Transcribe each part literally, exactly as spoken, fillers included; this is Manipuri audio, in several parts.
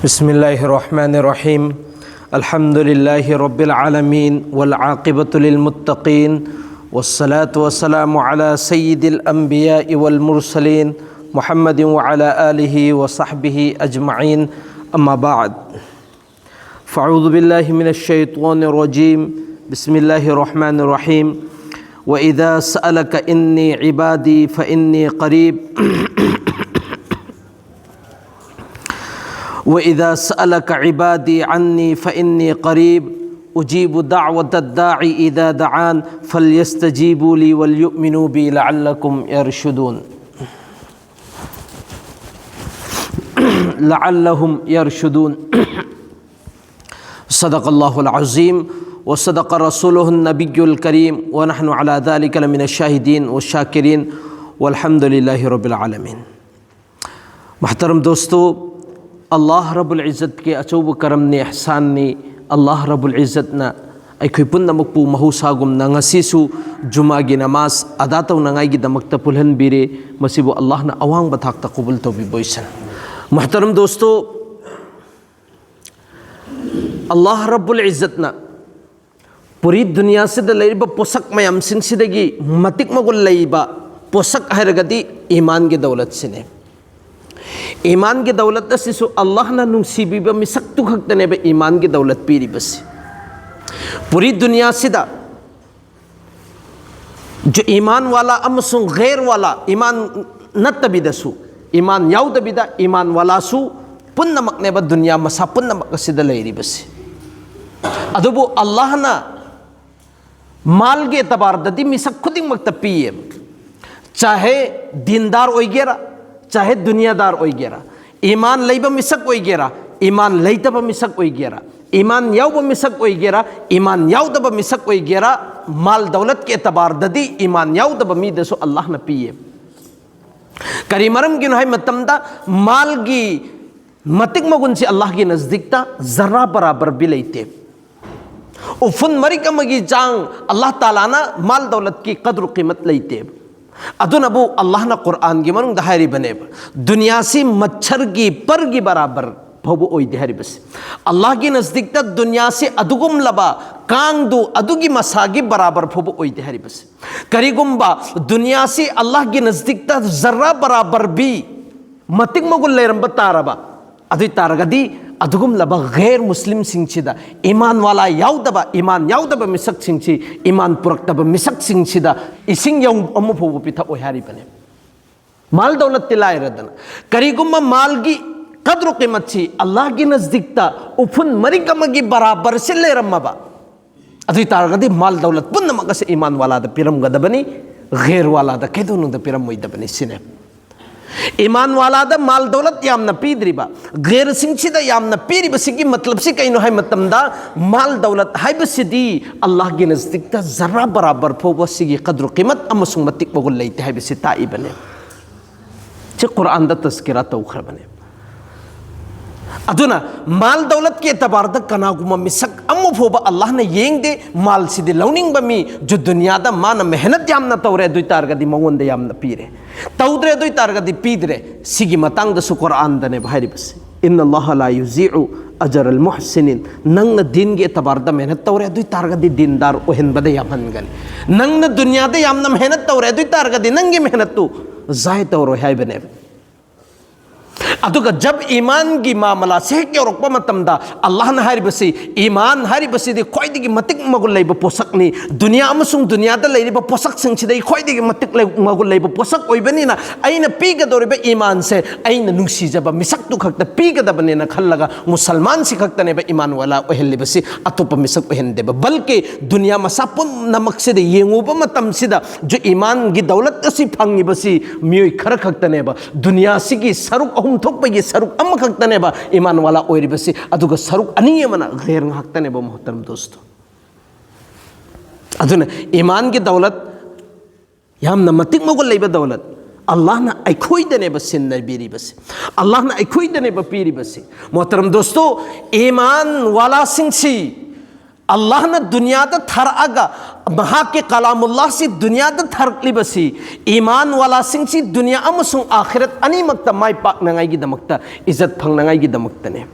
بسم الله الرحمن الرحيم. الحمد لله رب العالمين، والعاقبة للمتقين، والصلاة والسلام على سيد الأنبياء والمرسلين، محمد وعلى آله وصحبه أجمعين. أما بعد، فأعوذ بالله من الشيطان الرجيم. بسم الله الرحمن الرحيم. وإذا سألك إني عبادي فإني قريب وإذا سألك عبادي عني فإني قريب أجيب دعوة الداع إذا دعان فليستجيبوا لي وليؤمنوا بي لعلكم يرشدون. لعلهم يرشدون. صدق الله العظيم وصدق رسوله النبي الكريم ونحن على ذلك لمن الشاهدين والشاكرين والحمد لله رب العالمين. محترم دوستو، ꯑꯜꯂꯥꯍ ꯔꯕꯨꯜ ꯏꯖꯠꯀꯤ ꯑꯆꯧꯕ ꯀꯔꯝꯅꯤ, ꯑꯦꯍꯁꯥꯟꯅꯤ꯫ ꯑꯜꯂꯥꯍ ꯔꯕꯨꯜ ꯏꯖꯠꯅ ꯑꯩꯈꯣꯏ ꯄꯨꯝꯅꯃꯛꯄꯨ ꯃꯍꯧꯁꯥꯒꯨꯝꯅ ꯉꯁꯤꯁꯨ ꯖꯨꯃꯥꯒꯤ ꯅꯃꯥꯖ ꯑꯗꯥ ꯇꯧꯅꯉꯥꯏꯒꯤꯗꯃꯛꯇ ꯄꯨꯜꯍꯟꯕꯤꯔꯦ꯫ ꯃꯁꯤꯕꯨ ꯑꯜꯂꯥꯍꯅ ꯑꯋꯥꯡꯕ ꯊꯥꯛꯇ ꯀꯕꯨꯜ ꯇꯧꯕꯤꯕ ꯑꯣꯏꯁꯅꯨ꯫ ꯃꯨꯍꯇꯔꯝ ꯗꯣꯁꯇꯣ, ꯑꯜꯂꯥꯍ ꯔꯕꯨꯜ ꯏꯖꯠꯅ ꯄꯨꯔꯤ ꯗꯨꯅꯤꯌꯥꯁꯤꯗ ꯂꯩꯔꯤꯕ ꯄꯣꯠꯁꯛ ꯃꯌꯥꯝꯁꯤꯡꯁꯤꯗꯒꯤ ꯃꯇꯤꯛ ꯃꯒꯨꯟ ꯂꯩꯕ ꯄꯣꯠꯁꯛ ꯍꯥꯏꯔꯒꯗꯤ ꯏꯃꯥꯟꯒꯤ ꯗꯧꯂꯠꯁꯤꯅꯦ꯫ ꯏꯃꯥꯟꯒꯤ ꯗꯧꯂꯠ ꯑꯁꯤꯁꯨ ꯑꯜꯂꯥꯍꯅ ꯅꯨꯡꯁꯤꯕꯤꯕ ꯃꯤꯁꯛꯇꯨ ꯈꯛꯇꯅꯦꯕ ꯏꯃꯥꯟꯒꯤ ꯗꯧꯂꯠ ꯄꯤꯔꯤꯕꯁꯤ꯫ ꯄꯨꯔꯤ ꯗꯨꯅꯤꯌꯥꯁꯤꯗ ꯖ-, ꯏꯃꯥꯟ ꯋꯥꯂꯥ ꯑꯃꯁꯨꯡ ꯒꯩꯔ ꯋꯥꯂꯥ, ꯏꯃꯥꯟ ꯅꯠꯇꯕꯤꯗꯁꯨ, ꯏꯃꯥꯟ ꯌꯥꯎꯗꯕꯤꯗ ꯏꯃꯥꯟ ꯋꯥꯂꯥꯁꯨ ꯄꯨꯝꯅꯃꯛꯅꯦꯕ ꯗꯨꯅꯤꯌꯥ ꯃꯁꯥ ꯄꯨꯝꯅꯃꯛ ꯑꯁꯤꯗ ꯂꯩꯔꯤꯕꯁꯤ꯫ ꯑꯗꯨꯕꯨ ꯑꯜꯂꯥꯍꯅ ꯃꯥꯜꯒꯤ ꯑꯦꯇꯕꯥꯔꯗꯗꯤ ꯃꯤꯁꯛ ꯈꯨꯗꯤꯡꯃꯛꯇ ꯄꯤꯌꯦꯕ꯫ ꯆꯥꯍꯦ ꯗꯤꯟꯗꯥꯔ ꯑꯣꯏꯒꯦꯔꯥ, ꯆꯥꯍꯦ ꯗꯨꯅꯤꯌꯥꯗꯥꯔ ꯑꯣꯏꯒꯦꯔꯥ, ꯏꯃꯥꯟ ꯂꯩꯕ ꯃꯤꯁꯛ ꯑꯣꯏꯒꯦꯔꯥ, ꯏꯃꯥꯟ ꯂꯩꯇꯕ ꯃꯤꯁꯛ ꯑꯣꯏꯒꯦꯔꯥ, ꯏꯃꯥꯟ ꯌꯥꯎꯕ ꯃꯤꯁꯛ ꯑꯣꯏꯒꯦꯔꯥ, ꯏꯃꯥꯟ ꯌꯥꯎꯗꯕ ꯃꯤꯁꯛ ꯑꯣꯏꯒꯦꯔꯥ, ꯃꯥꯜ ꯗꯧꯂꯠꯀꯤ ꯑꯦꯇꯕꯥꯔꯗꯗꯤ ꯏꯃꯥꯟ ꯌꯥꯎꯗꯕ ꯃꯤꯗꯁꯨ ꯑꯜꯂꯥꯍꯅ ꯄꯤꯌꯦ꯫ ꯀꯔꯤ ꯃꯔꯝꯒꯤꯅꯣ ꯍꯥꯏ ꯃꯇꯝꯗ, ꯃꯥꯜꯒꯤ ꯃꯇꯤꯛ ꯃꯒꯨꯟꯁꯤ ꯑꯜꯂꯥꯍꯒꯤ ꯅꯖꯗꯤꯛꯇ ꯖꯔꯥ ꯕꯔꯥꯕꯔ ꯕꯤ ꯂꯩꯇꯦ꯫ ꯎꯐꯨꯟ ꯃꯔꯤꯛ ꯑꯃꯒꯤ ꯆꯥꯡ ꯑꯜꯂꯥꯍ ꯇꯥꯂꯥꯅ ꯃꯥꯜ ꯗꯧꯂꯠꯀꯤ ꯀꯗ꯭ꯔ ꯀꯤꯃꯠ ꯂꯩꯇꯦꯕ꯫ ꯑꯗꯨꯅꯕꯨ ꯑꯜꯂꯥꯍꯅ ꯀꯨꯔꯥꯟꯒꯤ ꯃꯅꯨꯡꯗ ꯍꯥꯏꯔꯤꯕꯅꯦꯕ, ꯗꯨꯅꯤꯌꯥꯁꯤ ꯃꯠꯁꯔꯒꯤ ꯄꯔꯒꯤ ꯕꯔꯥꯕꯔ ꯐꯥꯎꯕ ꯑꯣꯏꯗꯦ ꯍꯥꯏꯔꯤꯕꯁꯦ꯫ ꯑꯜꯂꯥꯍꯒꯤ ꯅꯖꯗꯤꯛꯇ ꯗꯨꯅꯤꯌꯥꯁꯤ ꯑꯗꯨꯒꯨꯝꯂꯕ ꯀꯥꯡꯗꯨ ꯑꯗꯨꯒꯤ ꯃꯁꯥꯒꯤ ꯕꯔꯥꯕꯔ ꯐꯥꯎꯕ ꯑꯣꯏꯗꯦ ꯍꯥꯏꯔꯤꯕꯁꯦ꯫ ꯀꯔꯤꯒꯨꯝꯕ ꯗꯨꯅꯤꯌꯥꯁꯤ ꯑꯜꯂꯥꯍꯒꯤ ꯅꯖꯗꯤꯛꯇ ꯖꯔꯥ ꯕꯔꯥꯕꯔ ꯕꯤ ꯃꯇꯤꯛ ꯃꯒꯨꯟ ꯂꯩꯔꯝꯕ ꯇꯥꯔꯕ, ꯑꯗꯨ ꯑꯣꯏ ꯇꯥꯔꯒꯗꯤ ꯑꯗꯨꯒꯨꯝꯂꯕ ꯒꯩꯔ ꯃꯨꯁꯂꯤꯝꯁꯤꯡꯁꯤꯗ, ꯏꯃꯥꯟ ꯋꯥꯂꯥ ꯌꯥꯎꯗꯕ, ꯏꯃꯥꯟ ꯌꯥꯎꯗꯕ ꯃꯤꯁꯛꯁꯤꯡꯁꯤ, ꯏꯃꯥꯟ ꯄꯨꯔꯛꯇꯕ ꯃꯤꯁꯛꯁꯤꯡꯁꯤꯗ ꯏꯁꯤꯡ ꯌꯥꯎ ꯑꯃ ꯐꯥꯎꯕ ꯄꯤꯊꯛꯑꯣꯏ ꯍꯥꯏꯔꯤꯕꯅꯤ꯫ ꯃꯥꯜ ꯗꯧꯂꯠꯇꯤ ꯂꯥꯏꯔꯗꯅ, ꯀꯔꯤꯒꯨꯝꯕ ꯃꯥꯜꯒꯤ ꯀꯗ꯭ꯔꯨ ꯀꯤꯃꯠꯁꯤ ꯑꯜꯂꯥꯍꯒꯤ ꯅꯖꯗꯤꯛꯇ ꯎꯐꯨꯟ ꯃꯔꯤꯛ ꯑꯃꯒꯤ ꯕꯔꯥꯕꯔꯁꯤ ꯂꯩꯔꯝꯃꯕ, ꯑꯗꯨ ꯑꯣꯏ ꯇꯥꯔꯒꯗꯤ ꯃꯥꯜ ꯗꯧꯂꯠ ꯄꯨꯝꯅꯃꯛ ꯑꯁꯤ ꯏꯃꯥꯟ ꯋꯥꯂꯥꯗ ꯄꯤꯔꯝꯒꯗꯕꯅꯤ, ꯒꯩꯔ ꯋꯥꯂꯥꯗ ꯀꯩꯗꯧꯅꯨꯡꯗ ꯄꯤꯔꯝꯃꯣꯏꯗꯕꯅꯤ ꯁꯤꯅꯦ꯫ ꯏꯃꯥꯟ ꯋꯥꯂꯥꯗ ꯃꯥꯜ ꯗꯧꯂꯠ ꯌꯥꯝꯅ ꯄꯤꯗ꯭ꯔꯤꯕ, ꯒꯩꯔꯁꯤꯡꯁꯤꯗ ꯌꯥꯝꯅ ꯄꯤꯔꯤꯕꯁꯤꯒꯤ ꯃꯇꯂꯕꯁꯤ ꯀꯩꯅꯣ ꯍꯥꯏ ꯃꯇꯝꯗ, ꯃꯥꯜ ꯗꯧꯂꯠ ꯍꯥꯏꯕꯁꯤꯗꯤ ꯑꯜꯂꯥꯍꯒꯤ ꯅꯖꯗꯤꯛꯇ ꯖꯔꯥ ꯕꯔꯥꯕꯔ ꯐꯥꯎꯕ ꯁꯤꯒꯤ ꯀꯗ꯭ꯔꯨ ꯀꯤꯃꯠ ꯑꯃꯁꯨꯡ ꯃꯇꯤꯛ ꯃꯒꯨꯟ ꯂꯩꯇꯦ ꯍꯥꯏꯕꯁꯤ ꯇꯥꯛꯏꯕꯅꯦ꯫ ꯁꯤ ꯀꯨꯔꯥꯟꯗ ꯇꯁꯀꯤꯔꯥ ꯇꯧꯈ꯭ꯔꯕꯅꯦ꯫ ꯑꯗꯨꯅ ꯃꯥꯜ ꯗꯧꯂꯠꯀꯤ ꯑꯦꯇꯕꯥꯔꯗ ꯀꯅꯥꯒꯨꯝꯕ ꯃꯤꯁꯛ ꯑꯃ ꯐꯥꯎꯕ ꯑꯜꯂꯥꯍꯅ ꯌꯦꯡꯗꯦ꯫ ꯃꯥꯜꯁꯤꯗꯤ ꯂꯧꯅꯤꯡꯕ ꯃꯤ, ꯖꯨ ꯗꯨꯅꯤꯌꯥꯗ ꯃꯥꯅ ꯃꯦꯍꯅꯠ ꯌꯥꯝꯅ ꯇꯧꯔꯦ, ꯑꯗꯨ ꯑꯣꯏ ꯇꯥꯔꯒꯗꯤ ꯃꯉꯣꯟꯗ ꯌꯥꯝꯅ ꯄꯤꯔꯦ, ꯇꯧꯗ꯭ꯔꯦ ꯑꯗꯨ ꯑꯣꯏ ꯇꯥꯔꯒꯗꯤ ꯄꯤꯗ꯭ꯔꯦ꯫ ꯁꯤꯒꯤ ꯃꯇꯥꯡꯗꯁꯨ ꯀꯨꯔꯥꯟꯗꯅꯦꯕ ꯍꯥꯏꯔꯤꯕꯁꯦ, "ꯏꯟꯅ ꯑꯜꯂꯥꯍ ꯂꯥ ꯌꯨꯖꯤꯎ ꯑꯖꯔ ꯑꯜ ꯃꯨꯍꯁꯤꯅꯤꯟ"꯫ ꯅꯪꯅ ꯗꯤꯟꯒꯤ ꯑꯦꯇꯕꯥꯔꯗ ꯃꯦꯍꯅꯠ ꯇꯧꯔꯦ, ꯑꯗꯨ ꯑꯣꯏ ꯇꯥꯔꯒꯗꯤ ꯗꯤꯟꯗꯥꯔ ꯑꯣꯏꯍꯟꯕꯗ ꯌꯥꯝꯍꯟꯒꯅꯤ꯫ ꯅꯪꯅ ꯗꯨꯅꯤꯌꯥꯗ ꯌꯥꯝꯅ ꯃꯦꯍꯅꯠ ꯇꯧꯔꯦ, ꯑꯗꯨ ꯑꯣꯏ ꯇꯥꯔꯒꯗꯤ ꯅꯪꯒꯤ ꯃꯦꯍꯅꯠꯇꯨ ꯖꯥꯌ ꯇꯧꯔꯣꯏ ꯍꯥꯏꯕꯅꯦꯕ꯫ ꯑꯗꯨꯒ ꯖꯕ ꯏꯃꯥꯟꯒꯤ ꯃꯥꯃꯂꯥꯁꯦ ꯍꯦꯛ ꯌꯧꯔꯛꯄ ꯃꯇꯝꯗ, ꯑꯜꯂꯥꯍꯅ ꯍꯥꯏꯔꯤꯕꯁꯤ, ꯏꯃꯥꯟ ꯍꯥꯏꯔꯤꯕꯁꯤꯗꯤ ꯈ꯭ꯋꯥꯏꯗꯒꯤ ꯃꯇꯤꯛ ꯃꯒꯨꯟ ꯂꯩꯕ ꯄꯣꯠꯁꯛꯅꯤ, ꯗꯨꯅꯤꯌꯥ ꯑꯃꯁꯨꯡ ꯗꯨꯅꯤꯌꯥꯗ ꯂꯩꯔꯤꯕ ꯄꯣꯠꯁꯛꯁꯤꯡꯁꯤꯗꯒꯤ ꯈ꯭ꯋꯥꯏꯗꯒꯤ ꯃꯇꯤꯛ ꯂꯩ-, ꯃꯒꯨꯟ ꯂꯩꯕ ꯄꯣꯠꯁꯛ ꯑꯣꯏꯕꯅꯤꯅ, ꯑꯩꯅ ꯄꯤꯒꯗꯧꯔꯤꯕ ꯏꯃꯥꯟꯁꯦ ꯑꯩꯅ ꯅꯨꯡꯁꯤꯖꯕ ꯃꯤꯁꯛꯇꯨ ꯈꯛꯇ ꯄꯤꯒꯗꯕꯅꯦꯅ ꯈꯜꯂꯒ, ꯃꯨꯁꯜꯃꯥꯟꯁꯤ ꯈꯛꯇꯅꯦꯕ ꯏꯃꯥꯟ ꯋꯥꯂꯥ ꯑꯣꯏꯍꯜꯂꯤꯕꯁꯤ, ꯑꯇꯣꯞꯄ ꯃꯤꯁꯛ ꯑꯣꯏꯍꯟꯗꯦꯕ꯫ ꯕꯜꯀꯤ ꯗꯨꯅꯤꯌꯥ ꯃꯁꯥ ꯄꯨꯝꯅꯃꯛꯁꯤꯗ ꯌꯦꯡꯉꯨꯕ ꯃꯇꯝꯁꯤꯗ, ꯖꯨ ꯏꯃꯥꯟꯒꯤ ꯗꯧꯂꯠ ꯑꯁꯤ ꯐꯪꯉꯤꯕꯁꯤ ꯃꯤꯑꯣꯏ ꯈꯔ ꯈꯛꯇꯅꯦꯕ꯫ ꯗꯨꯅꯤꯌꯥꯁꯤꯒꯤ ꯁꯔꯨꯛ ꯑꯍꯨꯝ ꯊꯣꯛꯄꯒꯤ ꯁꯔꯨꯛ ꯑꯃꯈꯛꯇꯅꯦꯕ ꯏꯃꯥꯟ ꯋꯥꯂꯥ ꯑꯣꯏꯔꯤꯕꯁꯤ, ꯑꯗꯨꯒ ꯁꯔꯨꯛ ꯑꯅꯤ ꯑꯃꯅ ꯒꯩꯔ ꯉꯥꯛꯇꯅꯦꯕ, ꯃꯣꯍꯇꯔꯝ ꯗꯣꯁꯇꯣ꯫ ꯑꯗꯨꯅ ꯏꯃꯥꯟꯒꯤ ꯗꯧꯂꯠ, ꯌꯥꯝꯅ ꯃꯇꯤꯛ ꯃꯒꯨꯟ ꯂꯩꯕ ꯗꯧꯂꯠ, ꯑꯜꯂꯥꯍꯅ ꯑꯩꯈꯣꯏꯗꯅꯦꯕ ꯁꯤꯟꯅꯕꯤꯔꯤꯕꯁꯤ, ꯑꯜꯂꯥꯍꯅ ꯑꯩꯈꯣꯏꯗꯅꯦꯕ ꯄꯤꯔꯤꯕꯁꯤ꯫ ꯃꯣꯍꯇꯔꯝ ꯗꯣꯁꯇꯣ, ꯏꯃꯥꯟ ꯋꯥꯂꯥꯁꯤꯡꯁꯤ ꯑꯜꯂꯥꯍꯅ ꯗꯨꯅꯤꯌꯥꯗ ꯊꯥꯔꯛꯑꯒ ꯃꯍꯥꯛꯀꯤ ꯀꯂꯥꯃꯨꯜꯂꯥꯍꯁꯤ ꯗꯨꯅꯤꯌꯥꯗ ꯊꯥꯔꯛꯂꯤꯕꯁꯤ ꯏꯃꯥꯟ ꯋꯥꯂꯥꯁꯤꯡꯁꯤ ꯗꯨꯅꯤꯌꯥ ꯑꯃꯁꯨꯡ ꯑꯥꯈꯤꯔꯠ ꯑꯅꯤꯃꯛꯇ ꯃꯥꯏ ꯄꯥꯛꯅꯉꯥꯏꯒꯤꯗꯃꯛꯇ, ꯏꯖꯠ ꯐꯪꯅꯉꯥꯏꯒꯤꯗꯃꯛꯇꯅꯦ꯫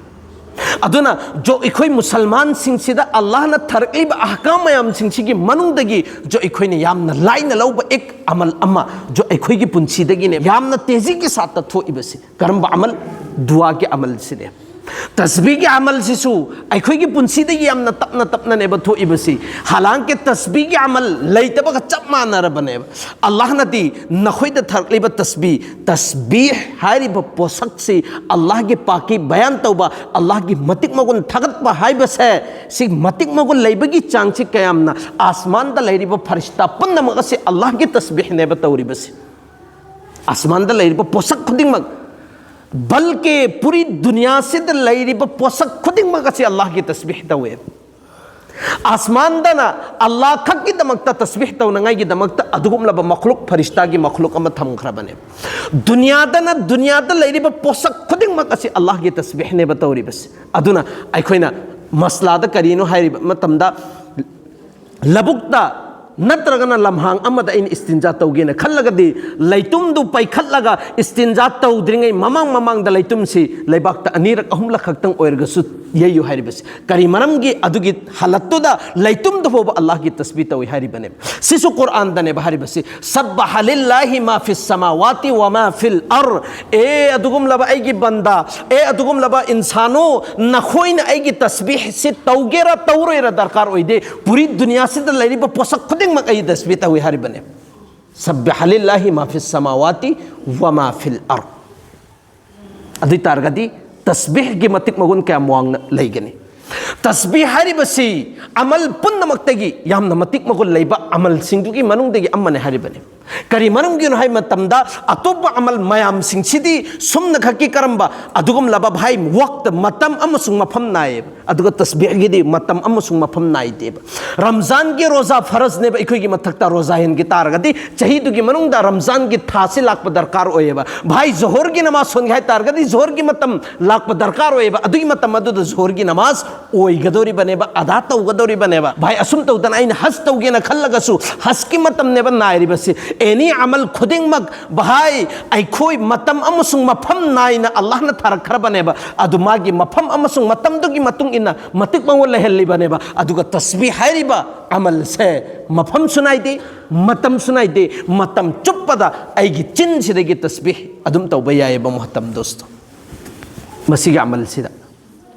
ꯑꯗꯨꯅ ꯖꯣ ꯑꯩꯈꯣꯏ ꯃꯨꯁꯜꯃꯥꯟꯁꯤꯡꯁꯤꯗ ꯑꯜꯂꯥꯍꯅ ꯊꯥꯔꯛꯂꯤꯕ ꯑꯍꯀꯥꯝ ꯃꯌꯥꯝꯁꯤꯡꯁꯤꯒꯤ ꯃꯅꯨꯡꯗꯒꯤ ꯖꯣ ꯑꯩꯈꯣꯏꯅ ꯌꯥꯝꯅ ꯂꯥꯏꯅ ꯂꯧꯕ ꯑꯦꯛ ꯑꯃꯜ ꯑꯃ ꯖꯣ ꯑꯩꯈꯣꯏꯒꯤ ꯄꯨꯟꯁꯤꯗꯒꯤꯅꯦ ꯌꯥꯝꯅ ꯇꯦꯖꯤꯒꯤ ꯁꯥꯠꯇ ꯊꯣꯛꯏꯕꯁꯤ꯫ ꯀꯔꯝꯕ ꯑꯃꯜ? ꯗꯨꯋꯥꯒꯤ ꯑꯃꯜꯁꯤꯅꯦ꯫ ꯇꯁꯕꯤꯒꯤ ꯑꯃꯜꯁꯤꯁꯨ ꯑꯩꯈꯣꯏꯒꯤ ꯄꯨꯟꯁꯤꯗꯒꯤ ꯌꯥꯝꯅ ꯇꯞꯅ ꯇꯞꯅꯅꯦꯕ ꯊꯣꯛꯏꯕꯁꯤ꯫ ꯍꯥꯂꯥꯡꯀꯤ ꯇꯁꯕꯤꯒꯤ ꯑꯃꯜ ꯂꯩꯇꯕꯒ ꯆꯞ ꯃꯥꯟꯅꯔꯕꯅꯦꯕ꯫ ꯑꯜꯂꯥꯍꯅꯗꯤ ꯅꯈꯣꯏꯗ ꯊꯥꯔꯛꯂꯤꯕ ꯇꯁꯕꯤ, ꯇꯁꯕꯤꯍ ꯍꯥꯏꯔꯤꯕ ꯄꯣꯠꯁꯛꯁꯤ ꯑꯜꯂꯥꯍꯒꯤ ꯄꯥꯛꯀꯤ ꯕꯌꯥꯟ ꯇꯧꯕ, ꯑꯜꯂꯥꯍꯒꯤ ꯃꯇꯤꯛ ꯃꯒꯨꯟ ꯊꯥꯒꯠꯄ ꯍꯥꯏꯕꯁꯦ, ꯁꯤ ꯃꯇꯤꯛ ꯃꯒꯨꯟ ꯂꯩꯕꯒꯤ ꯆꯥꯡꯁꯤ ꯀꯌꯥꯝꯅ ꯑꯁꯃꯥꯟꯗ ꯂꯩꯔꯤꯕ ꯐꯔꯤꯁꯇꯥ ꯄꯨꯝꯅꯃꯛ ꯑꯁꯤ ꯑꯜꯂꯥꯍꯒꯤ ꯇꯁꯕꯤꯍꯅꯦꯕ ꯇꯧꯔꯤꯕꯁꯤ꯫ ꯑꯁꯃꯥꯟꯗ ꯂꯩꯔꯤꯕ ꯄꯣꯠꯁꯛ ꯈꯨꯗꯤꯡꯃꯛ, ꯕꯜꯀꯦ ꯄꯨꯔꯤ ꯗꯨꯅꯤꯌꯥꯁꯤꯗ ꯂꯩꯔꯤꯕ ꯄꯣꯠꯁꯛ ꯈꯨꯗꯤꯡꯃꯛ ꯑꯁꯤ ꯑꯜꯂꯥꯍꯒꯤ ꯇꯁꯕꯤꯍ ꯇꯧꯋꯦ꯫ ꯑꯁꯃꯥꯟꯗꯅ ꯑꯜꯂꯥꯍ ꯈꯛꯀꯤꯗꯃꯛꯇ ꯇꯁꯕꯤꯍ ꯇꯧꯅꯉꯥꯏꯒꯤꯗꯃꯛꯇ ꯑꯗꯨꯒꯨꯝꯂꯕ ꯃꯈꯂꯨꯛ, ꯐꯔꯤꯁꯇꯥꯒꯤ ꯃꯈꯂꯨꯛ ꯑꯃ ꯊꯝꯈ꯭ꯔꯕꯅꯦ꯫ ꯗꯨꯅꯤꯌꯥꯗꯅ ꯗꯨꯅꯤꯌꯥꯗ ꯂꯩꯔꯤꯕ ꯄꯣꯠꯁꯛ ꯈꯨꯗꯤꯡꯃꯛ ꯑꯁꯤ ꯑꯜꯂꯥꯍꯒꯤ ꯇꯁꯕꯤꯍꯅꯦꯕ ꯇꯧꯔꯤꯕꯁꯤ꯫ ꯑꯗꯨꯅ ꯑꯩꯈꯣꯏꯅ ꯃꯁꯂꯥꯗ ꯀꯔꯤꯅꯣ ꯍꯥꯏꯔꯤꯕ ꯃꯇꯝꯗ, ꯂꯧꯕꯨꯛꯇ ꯅꯠꯇ꯭ꯔꯒꯅ ꯂꯝꯍꯥꯡ ꯑꯃꯗ ꯑꯩꯅ ꯏꯁꯇꯤꯟꯖꯥ ꯇꯧꯒꯦꯅ ꯈꯜꯂꯒꯗꯤ, ꯂꯩꯇꯨꯝꯗꯨ ꯄꯥꯏꯈꯠꯂꯒ ꯏꯁꯇꯤꯟꯖꯥ ꯇꯧꯗ꯭ꯔꯤꯉꯩ ꯃꯃꯥꯡ ꯃꯃꯥꯡꯗ ꯂꯩꯇꯨꯝꯁꯤ ꯂꯩꯕꯥꯛꯇ ꯑꯅꯤꯔꯛ ꯑꯍꯨꯝꯂꯛ ꯈꯛꯇꯪ ꯑꯣꯏꯔꯒꯁꯨ ꯌꯩꯌꯨ ꯍꯥꯏꯔꯤꯕꯁꯤ꯫ ꯀꯔꯤ ꯃꯔꯝꯒꯤ? ꯑꯗꯨꯒꯤ ꯍꯥꯂꯠꯇꯨꯗ ꯂꯩꯇꯨꯝꯗꯨ ꯐꯥꯎꯕ ꯑꯜꯂꯥꯍꯒꯤ ꯇꯁꯕꯤ ꯇꯧꯏ ꯍꯥꯏꯔꯤꯕꯅꯦꯕ꯫ ꯁꯤꯁꯨ ꯀꯨꯔꯥꯟꯗꯅꯦꯕ ꯍꯥꯏꯔꯤꯕꯁꯤ, "ꯁꯕꯕꯍ ꯂꯤꯜꯂꯥꯍꯤ ꯃꯥ ꯐꯤꯁ ꯁꯃꯥꯋꯥꯇꯤ ꯋꯥ ꯃꯥ ꯐꯤꯜ ꯑꯔ"꯫ ꯑꯦ ꯑꯗꯨꯒꯨꯝꯂꯕ ꯑꯩꯒꯤ ꯕꯟꯗꯥ, ꯑꯦ ꯑꯗꯨꯒꯨꯝꯂꯕ ꯏꯟꯁꯥꯅꯣ, ꯅꯈꯣꯏꯅ ꯑꯩꯒꯤ ꯇꯁꯕꯤꯍꯁꯤ ꯇꯧꯒꯦꯔꯥ ꯇꯧꯔꯣꯏꯔꯥ ꯗꯔꯀꯥꯔ ꯑꯣꯏꯗꯦ, ꯄꯨꯔꯤ ꯗꯨꯅꯤꯌꯥꯁꯤꯗ ꯂꯩꯔꯤꯕ ꯄꯣꯠꯁꯛ ꯈꯨꯗꯤꯡꯃꯛ ꯑꯩ ꯇꯁꯕꯤꯍ ꯇꯧꯏ ꯍꯥꯏꯔꯤꯕꯅꯦ꯫ "ꯁꯕꯕꯍ ꯂꯤꯜꯂꯥꯍꯤ ꯃꯥ ꯐꯤꯁ ꯁꯃꯥꯋꯥꯇꯤ ꯋꯥ ꯃꯥ ꯐꯤꯜ ꯑꯔ"꯫ ꯑꯗꯨ ꯑꯣꯏ ꯇꯥꯔꯒꯗꯤ ꯇꯁꯕꯤꯍꯒꯤ ꯃꯇꯤꯛ ꯃꯒꯨꯟ ꯀꯌꯥꯝ ꯋꯥꯡꯅ ꯂꯩꯒꯅꯤ? ꯇꯁꯕꯤꯍ ꯍꯥꯏꯔꯤꯕꯁꯤ ꯑꯃꯜ ꯄꯨꯝꯅꯃꯛꯇꯒꯤ ꯌꯥꯝꯅ ꯃꯇꯤꯛ ꯃꯒꯨꯟ ꯂꯩꯕ ꯑꯃꯜꯁꯤꯡꯗꯨꯒꯤ ꯃꯅꯨꯡꯗꯒꯤ ꯑꯃꯅꯤ ꯍꯥꯏꯔꯤꯕꯅꯤ꯫ ꯀꯔꯤ ꯃꯔꯝꯒꯤꯅꯣ ꯍꯥꯏꯕ ꯃꯇꯝꯗ, ꯑꯇꯣꯞꯄ ꯑꯃꯜ ꯃꯌꯥꯝꯁꯤꯡꯁꯤꯗꯤ ꯁꯨꯝꯅꯈꯛꯀꯤ ꯀꯔꯝꯕ ꯑꯗꯨꯒꯨꯝꯂꯕ ꯚꯥꯏ ꯋꯛꯇ, ꯃꯇꯝ ꯑꯃꯁꯨꯡ ꯃꯐꯝ ꯅꯥꯏꯌꯦꯕ, ꯑꯗꯨꯒ ꯇꯁꯕꯤꯍꯒꯤꯗꯤ ꯃꯇꯝ ꯑꯃꯁꯨꯡ ꯃꯐꯝ ꯅꯥꯏꯗꯦꯕ꯫ ꯔꯝꯖꯥꯟꯒꯤ ꯔꯣꯖꯥ ꯐꯔꯖꯅꯦꯕ ꯑꯩꯈꯣꯏꯒꯤ ꯃꯊꯛꯇ꯫ ꯔꯣꯖꯥ ꯍꯦꯟꯒꯤ ꯇꯥꯔꯒꯗꯤ ꯆꯍꯤꯗꯨꯒꯤ ꯃꯅꯨꯡꯗ ꯔꯝꯖꯥꯟꯒꯤ ꯊꯥꯁꯤ ꯂꯥꯛꯄ ꯗꯔꯀꯥꯔ ꯑꯣꯏꯌꯦꯕ꯫ ꯚꯥꯏ, ꯖꯣꯍꯣꯔꯒꯤ ꯅꯃꯥꯖ ꯁꯣꯟꯒꯦ ꯍꯥꯏ ꯇꯥꯔꯒꯗꯤ ꯖꯣꯍꯣꯔꯒꯤ ꯃꯇꯝ ꯂꯥꯛꯄ ꯗꯔꯀꯥꯔ ꯑꯣꯏꯌꯦꯕ꯫ ꯑꯗꯨꯒꯤ ꯃꯇꯝ ꯑꯗꯨꯗ ꯖꯣꯍꯣꯔꯒꯤ ꯅꯃꯥꯖ ꯑꯣꯏꯒꯗꯧꯔꯤꯕꯅꯦꯕ, ꯑꯗꯥ ꯇꯧꯒꯗꯧꯔꯤꯕꯅꯦꯕ꯫ ꯚꯥꯏ, ꯑꯁꯨꯝ ꯇꯧꯗꯅ ꯑꯩꯅ ꯍꯖ ꯇꯧꯒꯦꯅ ꯈꯜꯂꯒꯁꯨ ꯍꯖꯀꯤ ꯃꯇꯝꯅꯦꯕ ꯅꯥꯏꯔꯤꯕꯁꯤ꯫ ꯑꯦꯅꯤ ꯑꯃꯜ ꯈꯨꯗꯤꯡꯃꯛ, ꯚꯥꯏ, ꯑꯩꯈꯣꯏ ꯃꯇꯝ ꯑꯃꯁꯨꯡ ꯃꯐꯝ ꯅꯥꯏꯅ ꯑꯜꯂꯥꯍꯅ ꯊꯥꯔꯛꯈ꯭ꯔꯕꯅꯦꯕ꯫ ꯑꯗꯨ ꯃꯥꯒꯤ ꯃꯐꯝ ꯑꯃꯁꯨꯡ ꯃꯇꯝꯗꯨꯒꯤ ꯃꯇꯨꯡ ꯏꯟꯅ ꯃꯇꯤꯛ ꯃꯒꯨꯟ ꯂꯩꯍꯜꯂꯤꯕꯅꯦꯕ꯫ ꯑꯗꯨꯒ ꯇꯁꯕꯤꯍ ꯍꯥꯏꯔꯤꯕ ꯑꯃꯜꯁꯦ ꯃꯐꯝꯁꯨ ꯅꯥꯏꯗꯦ, ꯃꯇꯝꯁꯨ ꯅꯥꯏꯗꯦ, ꯃꯇꯝ ꯆꯨꯞꯄꯗ ꯑꯩꯒꯤ ꯆꯤꯟꯁꯤꯗꯒꯤ ꯇꯁꯕꯤꯍ ꯑꯗꯨꯝ ꯇꯧꯕ ꯌꯥꯏꯑꯕ, ꯃꯨꯍꯇꯝ ꯗꯣꯁꯇꯣ꯫ ꯃꯁꯤꯒꯤ ꯑꯃꯜꯁꯤꯗ